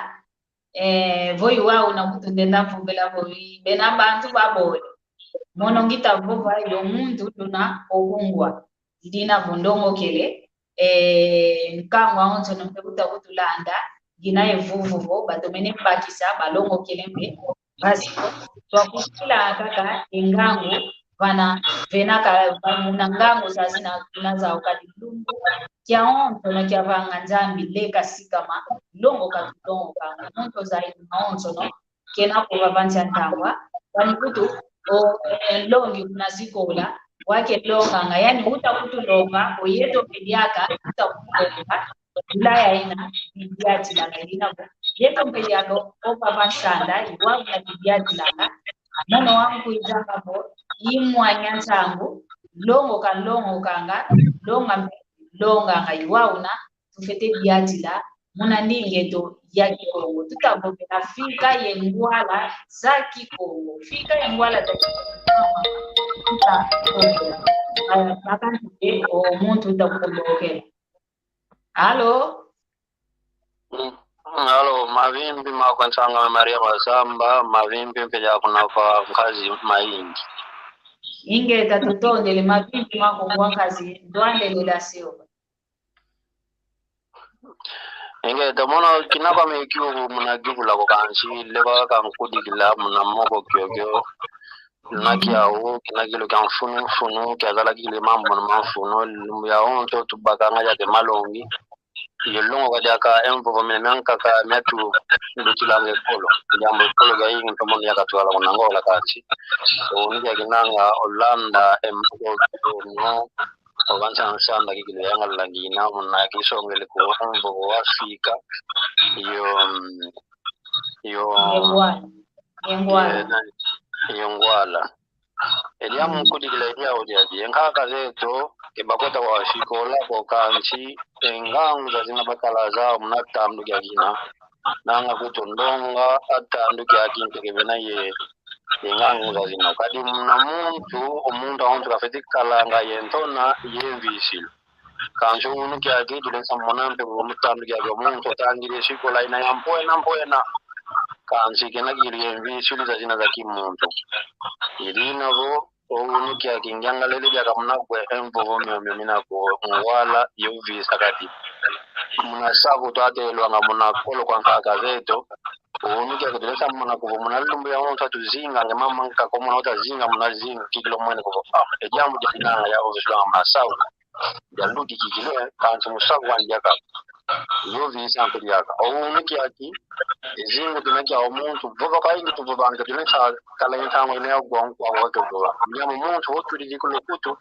eh, vo i wau una kututenda mvovela vo i bena bantu babole. Mono ngita vova yo muntu luna okungwa. I dina vo ndongokele, eh, nkangu awonsono mpe uta kutulanda, ngina ye vuvu vo batomene bakisa, balongokele mpe. Mpasi vo twakutilanga kaka e ngangu, vana vena ka, va muna ngangu zazina tuna zau, kadi lumbu kiawonsono kiavanga Nzambi leka sikama, longoka tulongokanga. Muntu ozayidi mawonsono, kena kuvava nsi a ntangwa, kwani kutu, o, eh, nlongi kuna sikola, wake longanga, yani uta kutulonga, o yeto mpe diaka, uta kutulonga, Bulaya ina, bidiatilanga, i dina vo yeto mpe diaka, o vava nsanda, i wau una bidiatilanga, mono wankwizanga vo, i mwanya nsangu, longoka, longokanga, longa mpe, longanga, i wau una, tufete diatila, muna ndinga eto ya Kikongo. Tuta vovela fika ye ngwala za Kikongo. Fika ye ngwala za Kikongo. Tuta vovela. Aya, bakantike o muntu uta kumbokela. Alo? Mm, alo, mavimpi maku nsanga Maria Masamba, mavimpi mpe dia kuna kwa nkazi mayingi. Ingeta, tutondele, mavimpi maku kwa nkazi, ndwandele da Silva. Ingeta, mono kina kwa mekiuvu muna kivula ko kansi, leba kankudikila muna moko kiokio. Na kiau, kina kilu kia mfunu mfunu, kiazala kikili mambu muna mamfunu, lumbu yawonso tubakanga diaka e malongi. Ye longoka diaka e mvovo mia miankaka miatubitilanga ekolo. Diambu ekolo diayingi mpe mono yakatwala kuna Ngola kansi. Unu kiakinanga olanda e moko kiono. Okansi ansanda kikili yangalala ngina muna kisongele ko mvovo wa Afrika. Yo, mm, yo, Ye ngwala. Ye ngwala. Ye, nani? Ye ngwala. E diambu nkudikila e diau diadi. E nkaka zeto, ke bakota kwa sikola ko kansi, e ngangu zazina bakala zau muna tandu kiakina. Nanga kutu ndonga, a tandu kiaki ntekevena ye, ye ngangu zazina. Kadi muna muntu, o muntu awonso kafeti kalanga ye ntona, ye mvisilu. Kansi unu kiaki, tulesa mona mpe mu tandu kiaki, o muntu otangidi e sikola ina ya mpwena, mpwena. Kansi kena kikili ye mvisilu zazina za kimuntu. I dina vo, o unu kiaki ngiangalele diaka muna kwe e mvovo miomio mina ko ngwala yo visa kadi. Muna saku twatelwanga muna kolo kwa nkaka zeto. O unu kiaki tulesa mona kuvo muna lumbu yawonso tuzinga nge mama nkaka muna utazinga muna zinga kikilo mwene kuvo. Ah, e diambu diakinanga ya ovisilwanga muna saku. Dialudi kikile, kansi mu saku wandi diaka. Yo visa mpe diaka. O unu kiaki, e zingu kina kia o muntu, vova kayingi tuvovanga, tulesa kala ye nsangu ina ya gwa nkwa wake vova. Nyama muntu, otulidi ku lukutu,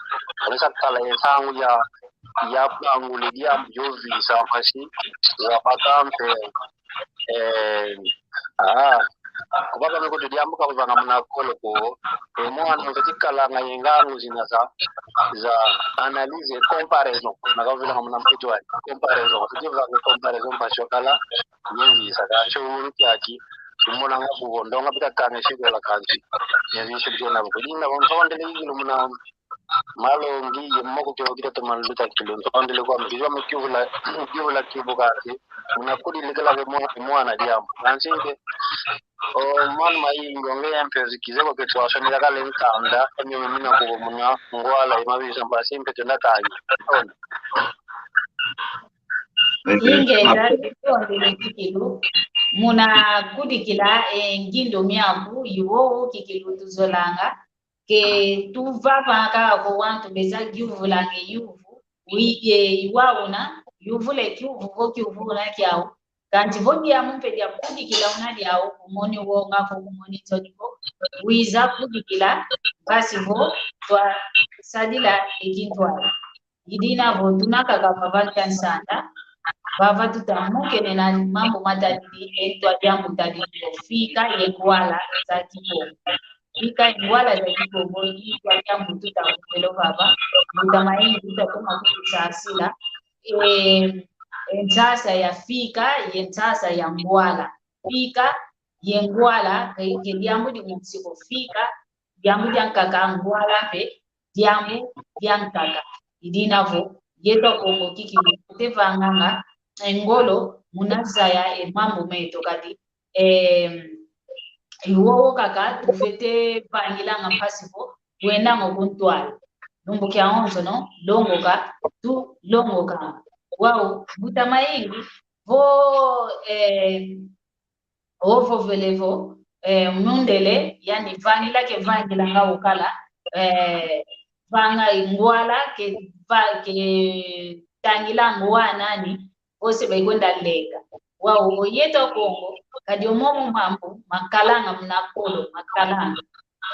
tulesa kala ye nsangu ya, ya bangule diambu yo visa, mpasi, wabaka mpe, eh, ah, kubaka mikutu diambu kavovanga muna kolo ko, e mwana, mfeti kalanga ye ngangu zina za, za analyse, comparaison. Nakavilanga muna mputu wani, comparaison. Mfeti vanga comparaison mpasi wakala, ye visa. Kansi unu kiaki, tumonanga kuvo ndonga bita kanga sikola kansi. Ye visa bita na bukudina, ntondele kikilu muna malongi, ye moko kio kita toma luta kikilu. Ntondele kwa mkizwa mkivula, kivula kibu kansi. Muna kudikila ke mwa-, mwana diambu. Kansi ke, o mwana mayingi o nge mpe zikizeko ke twasonela kala e nkanda, e mio mina kuvo muna ngwala, e mavisa mpasi mpe tenda kanyi. Ingeta, tutondele kikilu, muna kudikila e ngindo miaku, i wowo kikilu tuzolanga, ke tuvava kaka ko wantu beza yuvulanga e yuvu, wi-, e, i wau una, yuvula e kiuvu vo kiuvu una kiau, Kansi vo diambu mpe dia kudikila una diau, kumoni wonga ko, kumoni nzoni ko, wiza kudikila, mpasi vo twasadila e kintwadi. I dina vo tuna kaka vava nkia nsanda, vava tuta mukene na mambu matadidi e ntwadi a mbuta ditu, fika ye ngwala za Kikongo. Fika ye ngwala za Kikongo, i kiaki ambutu ta mvelo vava. Mbuta Mayingi tuta toma kutusasila. E, e nsasa ya fika, ye nsasa ya ngwala. Fika ye ngwala, ke, ke diambu dimosi ko. Fika, diambu diankaka, ngwala mpe, diambu diankaka. I dina vo, yeto Akongo kikilu, tuvanganga, e ngolo, muna zaya, e mambu meto kadi, e, i wowo kaka, tufete vangilanga mpasi vo, wendanga ku ntwala. Lumbu kia onsono, longoka, tulongoka. Wau, Mbuta Mayingi, vo, e, ovovele vo, e, mundele, yani vangila ke vangilanga ukala, e, vanga ngwala ke, va, ke tangilanga wa nani, ose baikwenda lenga. Wau, o yeto Akongo, kadi o momo mambu, makalanga muna kolo, makalanga.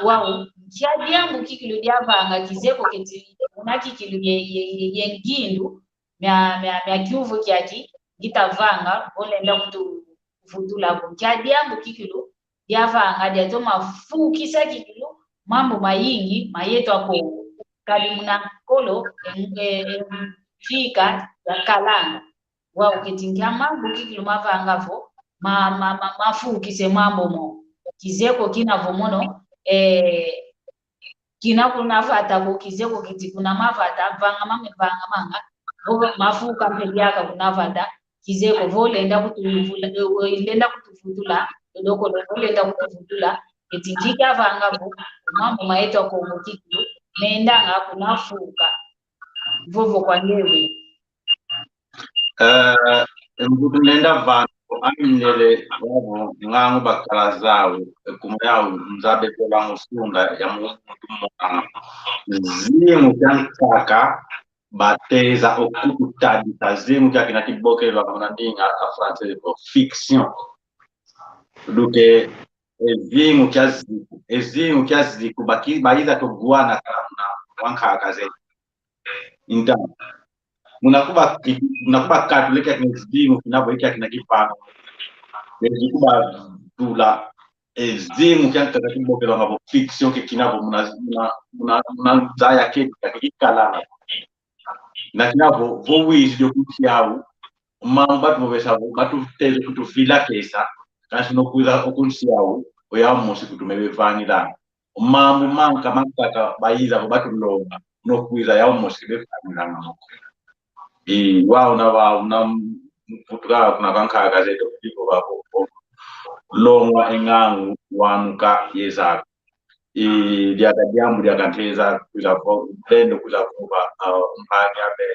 Wau, nkia diambu kikilu diavanga kizeye ko keti, muna kikilu ye, ye, ye, ye ngindu, mia, mia, mia kiuvu kiaki, ngita vanga, vo lenda kutu, kuvutula vo. Nkia diambu kikilu, diavanga, diatoma fukisa kikilu, mambu mayingi, ma yeto Akongo. Kadi muna kolo, e, e, e, fika, yakalanga. Wau keti nkia mambu kikilu mavanga vo, ma, ma, ma, mafukise mambu mo. Kizeye ko kina vo mono, e, kina kuna vata ko kizeye ko keti kuna mavata, vanga mame vanga manga, vo mafuka mpe diaka kuna vata, kizeye ko vo lenda kutuvutula, e, e, lenda kutuvutula, e, dokolo, vo lenda kutuvutula, keti nkia kiavanga vo, mambu ma yeto Akongo kikilu, mendanga kuna fuka, vovo kwa ngewe. Eh, mbutu nenda vana, amindele, wavo, ngangu bakala zau, e kuma yau, nzabe kola musunda, ya mu-, muntu mwana. Zingu kiankaka, bateza okututadisa, zingu kiakina kibokela, muna ndinga, a français, ko fiction. Duke, e zingu kia ziku, e zingu kia ziku, baki-, baiza togwana kala muna, wankaka zeto. Então, muna kuba, muna kuba katule kiakina zingu, kina vo kiakina kipano. Bezi kuba tula, e zingu kiankaka kibokela nga vo fiction ke kina vo muna, muna, muna, muna zaya ke, ke kikala. Na kina vo, vo wizi dio kunsi yau, mambu batuvovesa vo, batuteze kutuvilakesa, kansi nokwiza okunsi yau, oyau mosi kutumebe vangila. Mambu manka mankaka baiza vo batulonga, nokwiza yau mosi kebe vangila moko. I, wau na, wau na, mputuka kuna kankaka zeto, kuliko babo, longwa e ngangu, wanuka, yezaka. I diaka diambu diaka nteza kwiza vo, lendo kwiza vova, ah, mpangi ame,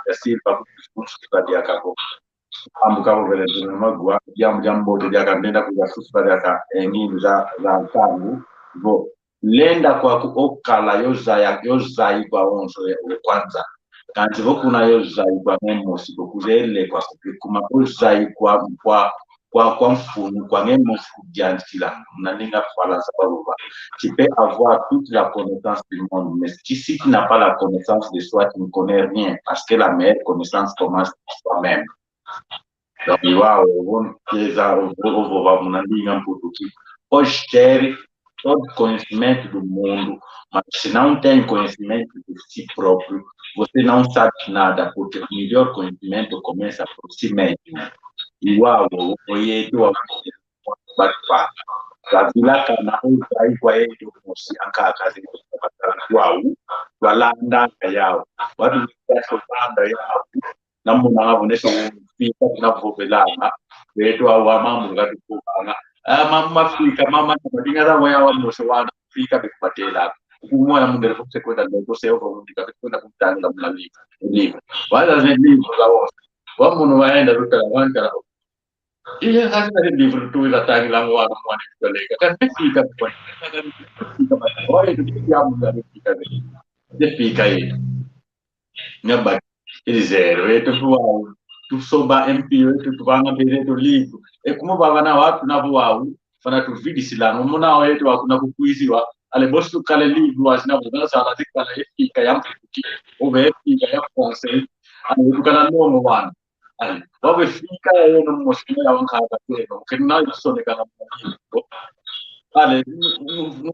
ya Silva, kusuka diaka vo. Ambu kavo vele zina magwa, diambu diambote diaka ndenda kwiza susuka diaka, e, ngindu za, za ntangu, vo. Lenda kwaku okala yo zaya, yo zayi kwa onso ya, o kwanza. Kansi vo kuna yo zayi kwa nge mosi, ko kuzele kwa kuke kuma o zayi kwa, kwa, kwa, kwa mfunu, kwa nge mosi kudiantikila, muna ndinga Falansa bavova. Tu peux avoir toute la connaissance du monde, mais si, si tu n'as pas la connaissance de soi, tu ne connais rien, parce que la meilleure connaissance commence par soi-même. Donc, i wau, vo nteza, vo, vo, vo, vova muna ndinga Mputu que pode ter todo conhecimento do mundo, mas se não tem conhecimento de si próprio, você não sabe nada, porque o melhor conhecimento começa por si mesmo. I wau, o yeto wa, batu pa. Bavilakana o zayi kwa yeto mosi ankaka zeto kwa wau, walanda yau. Watu kwa landa yau. Na muna nga vo neso fika tuna vovelanga. Beto awa mambu nga tukubanga. Ah, mama fika, mama, madinga za waya wa mose wana fika bekubatela. Kumwa na mundele fukse kwenda loko se ovo mundika kwenda kumtanga muna livre. Livre. Wala ze livre za wose. Wa munu waenda lutala, wantala. Ile kazi na livre tu ila tangi langu wana mwana kutolega. Kan fika kwa. Kan fika kwa. Oye, tu fika muna fika. Fika ye. Nyamba, ili zero, yeto tuwa, tusoba M P O, yeto tuvanga mbele yeto livre. E kuma baba na watu na vo wau, fana tuvidisilanga, muna o yeto wakuna kukwiziwa, ale bosi tukale livre, wazina vo, na sala zikala efika ya Mputu, ove efika ya Français, ale tukala nomo wana. Ale, wave fika ya yeno mosi ya wankaka yeno, kena yusoneka na mwa livre. Vale, nu, nu, nu,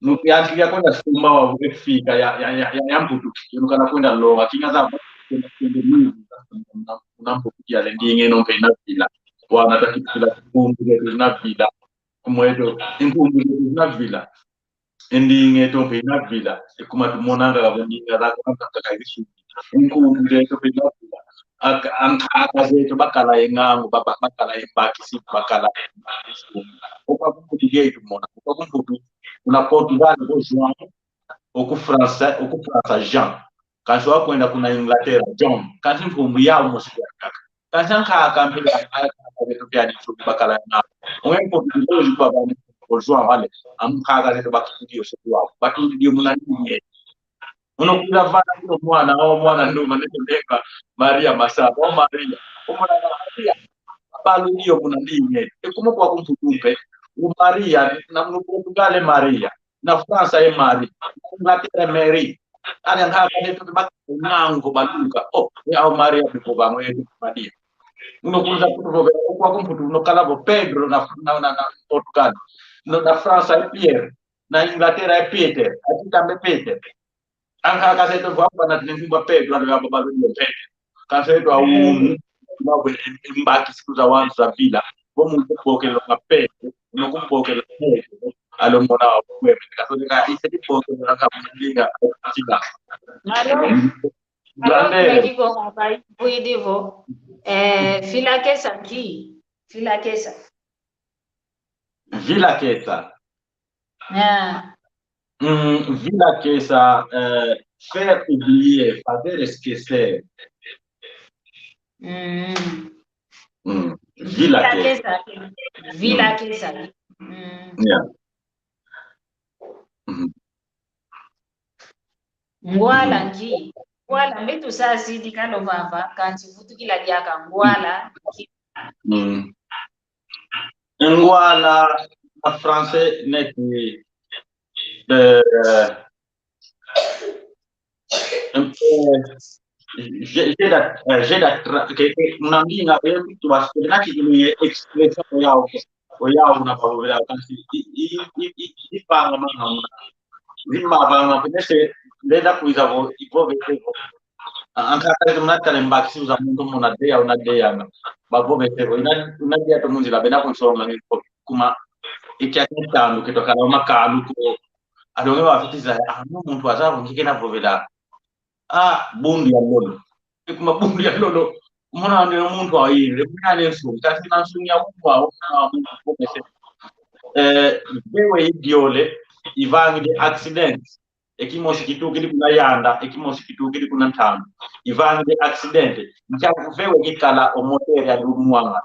nu, ya, ya kwenda sumba wa fika ya, ya, ya, ya, ya mputu. Inu kana kwenda longa, kinga za, kwenda, kwenda mwizi, na mputu ya le ndinga eno mpe ina vila. Wana taki vila, nkumbu zeto zina vila. Kumweto, nkumbu zeto zina vila. E ndinga eto mpe ina vila. E kuma tumonanga kavo ndinga zako, kaka isu. Nkumbu zeto mpe ina vila. Aka, ankaka zeto bakala ye ngangu, ba, ba, bakala ye mbakisi, bakala ye mbakisi. Okwa kumputu getu mona, okwa kumputu, kuna Portugal, ko João, oku França, oku França, Jean. Kansi wakwenda kuna Inglaterra, John. Kansi nkumbu yau mosi yakaka. Kansi ankaka mpe, ankaka zeto pia ni nkumbu bakala na. Owe mpo tulozi kwa bani, ko João wale, ankaka zeto bakindi yo se kwa. Bakindi yo muna ndinga. Uno kula vana kuno mwana, o mwana nduma, neto ndeka, Maria Masaba, o Maria. O mwana Maria. Balu iyo muna ndinga. E kuma kwa kumputu mpe, o Maria, na munu Portugal e Maria. Na França e Maria. Na Inglaterra e Mary. Ani ankaka zeto bak-, ngangu baluka. Oh, ya o Maria biko bangwe Maria. Uno kunza kutu vo, kwa kumputu, uno kala vo Pedro na, na, na, na Portugal. No, na França e Pierre. Na Inglaterra e Peter. Ati tambe Peter. Ankaka zeto vwa kwa na tinengu ba Pedro, alo ya babalu yo Pedro. Kansi zeto a unu, na we, mbaki siku za wantu za vila. Vo muntu kupokela nga Pedro, no kumpokela Pedro, alo mona wa kweme. Kansi ka, ise tipokela nga mlinga, sida. Malo, malo, grande. Kile kiko nga bai, buidi vo. Eh, fila kesa ki, fila kesa. Vila kesa. Ah. Mm, vila kesa, eh, faire oublier, fazer esquecer. Mm. Mm, vila kesa. Vila kesa. Mm. Yeah. Mhm. Ngwala nki? Ngwala mbe tusasidi kalo vava, kansi vutukila diaka ngwala nki? Mm. Ngwala, na français, neti, euh, un peu, j'ai, j'ai la, euh, j'ai la tra-, que, que, muna ndinga, eh, tu vas, na ki ni expression ya, ya, na pa vovela, kansi, i, i, i, i, i, panga manga muna. Zimba vanga, nese, ndenda kwiza vo, i vovese vo. Ah, ankaka zeto muna tala mbakisi za muntu muna deya, una deya, na. Bavovese vo, ina, ina deya to mu nzila, bena kunsonga ni ko, kuma, ikia kitandu, kito kala makalu ko. Alonge wafiti za, ah, no muntu wazaya vo, nki kena vovela. Ah, bundu ya lolo. E kuma bundu ya lolo. Muna ande muntu wa yire, muna ne nsu, kasi na nsu ya muntu wa, wa muntu wa mese. Eh, vewe idiole, ivangidi accident. E kimosi kitukidi kuna yanda, e kimosi kitukidi kuna ntandu. Ivangidi accident. Nkia vewe kikala o moteur ya lumwanga.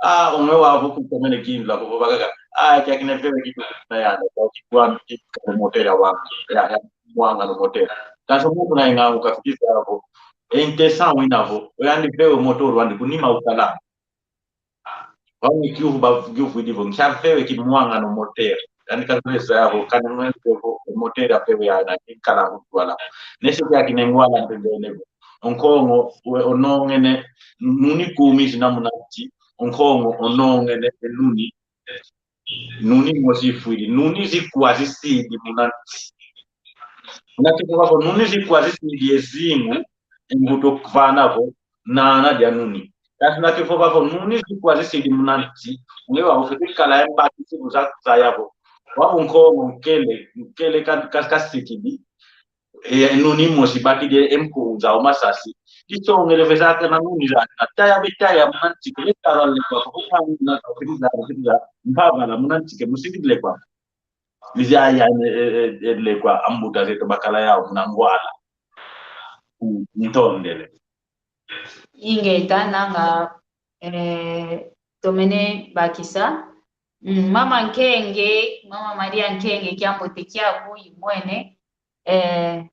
Ah, umwe wavo kukomene kindu la kuvo bakaka. Ah, kia kine vewe kitu na yanda, kwa kikwa kikwa motera wa. Ya, ya, mwanga no motera. Kansi muntu na inga ukafikisa yavo. E intention wina vo. Oyandi vewe motor wandi kunima ukala. Wani kiuvu ba, kiuvu idivo. Nkia vewe ki mwanga no motera. Yani kansi yavo. Kani mwe vo motera vewe ya na kikala kutwala. Nese kia kine ngwala mpembene vo. Onkongo, we, onongene, nuni kumi zina muna nti, onkongo, onongene, nuni, nuni mosi ifwidi, nuni zikwa zisidi muna nti. Una kifova vo, nuni zikwa zisidi ezingu, embuto kuvana vo, nana dia nuni. Kasi una kifova vo, nuni zikwa zisidi muna nti, nge wa ufiti kala embaki siku za, za yavo. Wa onkongo, nkele, nkele ka, ka, kasikidi, E, nuni mosi bakidi e mpunza o masasi. Disongele veza kana nuni za, na taya bitaya muna ntike, bitala lekwa, kwa kwa muna kwa kiriza, kiriza, mpava la muna ntike, musiki lekwa. Mizaya, e, e, e, lekwa, ambuta zeto bakala yau, muna ngwala. Mm, ntondele. Ingeta nanga, eh, tomene bakisa. Mm, Mama Nkenge, Mama Maria Nkenge, kiambote kiaku, imwene. Eh,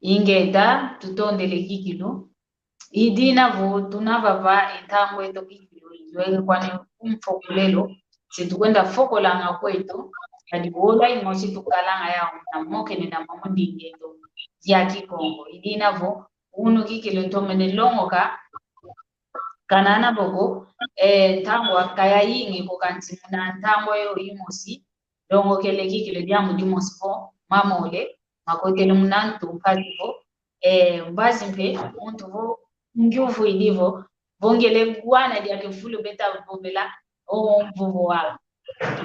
ingeta, tutondele kikilu. Idina vo tuna vava e ntangu eto kikilu, iweke kwani kumfoko lelo, se tukwenda fokolanga kweto, kadi wola imosi tukalanga yau na mokene na mamo ndinga eto ya Kikongo. Idina vo, unu kikilu ntomene longoka, Kana na boko, eh, ntangwa ka yayingi ko, kansi muna ntangwa yo imosi, ndongokele kikilu diambu dimosi vo, mamole makotele muna ntu mpasi vo, eh, mbazi mpe muntu vo, ngyuvu idi vo, vo ngele ngwana diaka fulu beta vovela, o mvovo wau.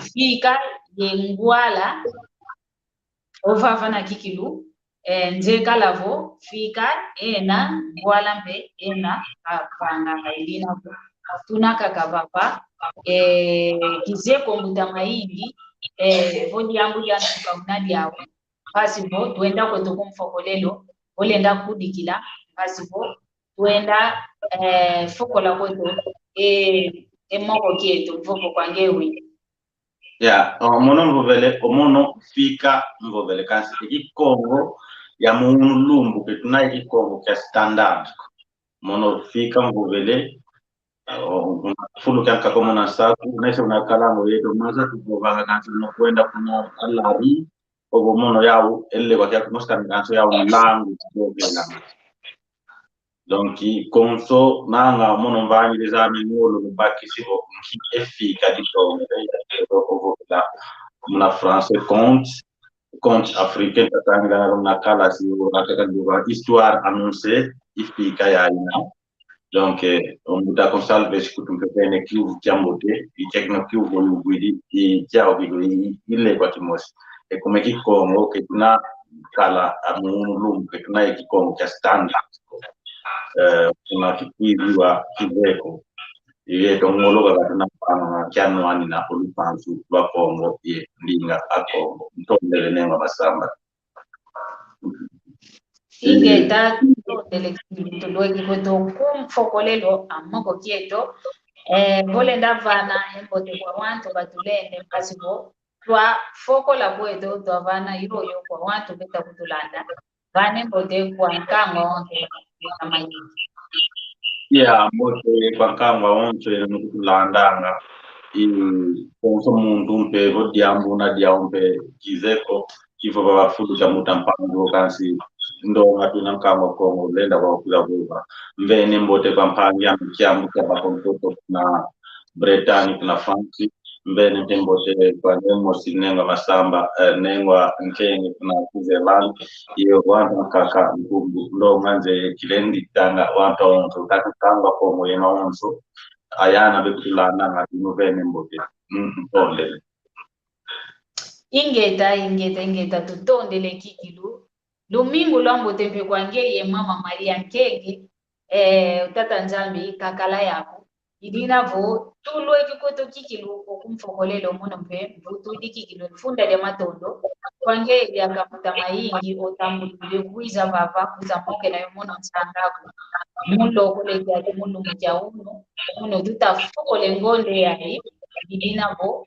Fika ye ngwala, ovava na kikilu, eh, nze kala vo, fika ena ngwala mpe ena ka-, kavanga, ka idina vo tuna kaka vava, eh, kizeye ko mbuta mayingi, eh, vo diambu dia nsuka una diau. Mpasi vo twenda kweto ku mfokolelo, vo lenda kudikila, mpasi vo twenda, eh, fokola kweto, eh, e moko kieto, mvovo kwa nge wi. Ya, o mono mvovele, o mono fika mvovele, kansi e Kikongo ya mu unu lumbu ke tuna e Kikongo kia standard. Mono fika mvovele, o, fulu kia nkaka muna nsaku, nese una kalango yeto, maza tuvovanga kansi no kwenda kuna alari, ovo mono yau, ele kwa kia kumosi kansi yau langu, tuvovela. Donc, konso nanga mono mvangidi zame ngolo mubakisi vo nki e fika ditongele, ovovela muna français conte, conte africain, tatangila na kalasi, o, akaka nduva histoire annoncée, e fika yaina. Donc, eh, o mbuta Gonçalves kutu mpe vene kiuvu kiambote, i tekno kiuvu yuvwidi, i kiau kido, i, i, ile kwa kimosi. E kuma e Kikongo ke tuna kala a mu unu lumbu ke tuna e Kikongo kia standard. Eh, kuna kikwidiwa kizeye ko. Yeto ngolo kaka tuna vana kia nwanina o lupansu lwa Kongo ye ndinga a Kongo. Ntondele, Nengwa Masamba. Ingeta, tutondele kikilu, tulweke kweto ku mfokolelo a moko kieto. Eh, vo lenda vana e mbote kwa wantu batulende, mpasi vo twafokola kweto, twavana yoyo kwa wantu beta kutulanda. Vana e mbote kwa nkangu awonso, kwa mayingi. Ya, mbote kwa nkangu awonso yeno kutulandanga. I, konso muntu mpe vo diambu una diau mpe kizeye ko, kivova fulu kia mbuta Mpanzu, kansi ndonga tuna nkangu a Kongo, lenda kwa kula vova. Mvene mbote kwa mpangi ame Kiambu kia Bakontoto kuna Bretagne, kuna France. Mvene mpe mbote kwa Nengwa mosi, Nengwa Masamba, eh, Nengwa Nkenge kuna Switzerland. Iyo wantu nkaka nkumbu, ndonga nze kilendi tanga wantu awonso, tatu tanga Kongo yeno awonso. Ayana bekutulandanga, tunu vene mbote. Mm, ntondele. Ingeta, ingeta, ingeta, tutondele kikilu. Lumingu lwambote mpe kwa ngeye mama Maria Nkenge, eh, Tata Nzambi kakala yaku. Idina vo, tulweke kweto kikilu o ku mfokolelo mono mpe, mvutudi kikilu funda dia matondo. Kwa ngeye diaka mbuta mayingi, otambulule kwiza vava, kwiza mokena yo mono nsanga aku. Mu lokole kiaki mu lumbu kia unu, mono tuta fokole ngonde yayi, idina vo,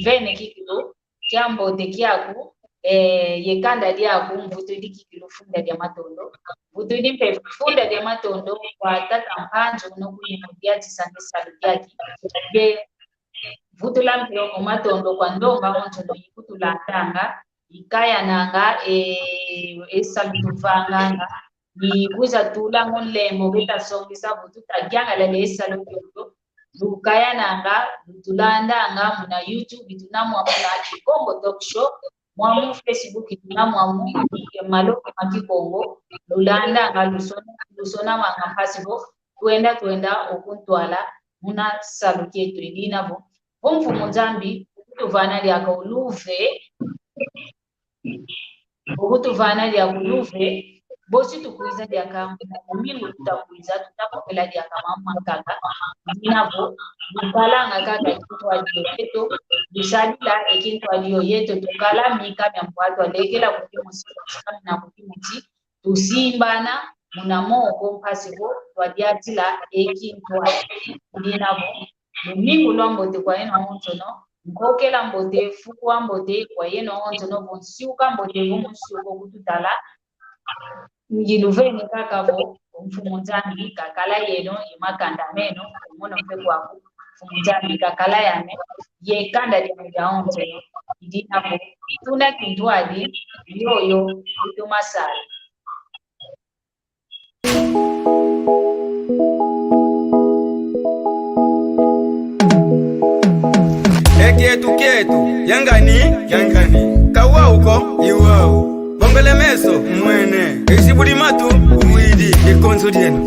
vene kikilu, kiambote kiaku, eh, ye kanda diaku, mvutudi kikilu funda dia matondo. Mvutudi mpe funda dia matondo kwa tata Mpanzu, no kuyimo diatisa ne salu diaki. Ye mvutula mpe o matondo kwa ndonga onso no ikutulandanga, ikayananga, eh, e salu tuvanganga. Ni kwiza tula ngo nlembo beta songesa vo tuta yangalala e salu kiondo. Lukayananga, lutulandanga muna YouTube, tuna mwamu na Kikongo Talk Show, mwamu Facebook, tuna mwamu, e maloki ma Kikongo, lulandanga, lusona, lusonamanga mpasi vo, twenda, twenda okuntwala muna salu kieto. Idina vo, vo Mfumu Nzambi, kutuvana diaka uluve, Okutuvana dia kuluve, bosi tukwiza diaka muna lumingu tutakwiza, tutakokela diaka mama mankaka. Dina vo, lukalanga kaka e kintwadi yo yeto, lusadila e kintwadi yo yeto, tukala mika mia mbwa twalekela ku kimosi, tusikamina ku kimosi, tusimbana muna moko mpasi vo twadiatila e kintwadi. Dina vo, lumingu lwa mbote kwa yeno onsono, nkokela mbote, fuku wa mbote kwa yeno onsono, vo nsiuka mbote, vo mu nsiuka okututala. Ngiluvene kaka vo, Mfumu Nzambi kakala yeno, ye makanda meno, mono mpe kwaku, Mfumu Nzambi kakala yame, ye kanda diame dia onsono, idina vo, tuna kintwadi, yoyo, utumasala. Yangani, yangani. Ka wau ko, i wau. Bongele meso, mwene. Ezibudi matu, uwidi. Dikonso dieno.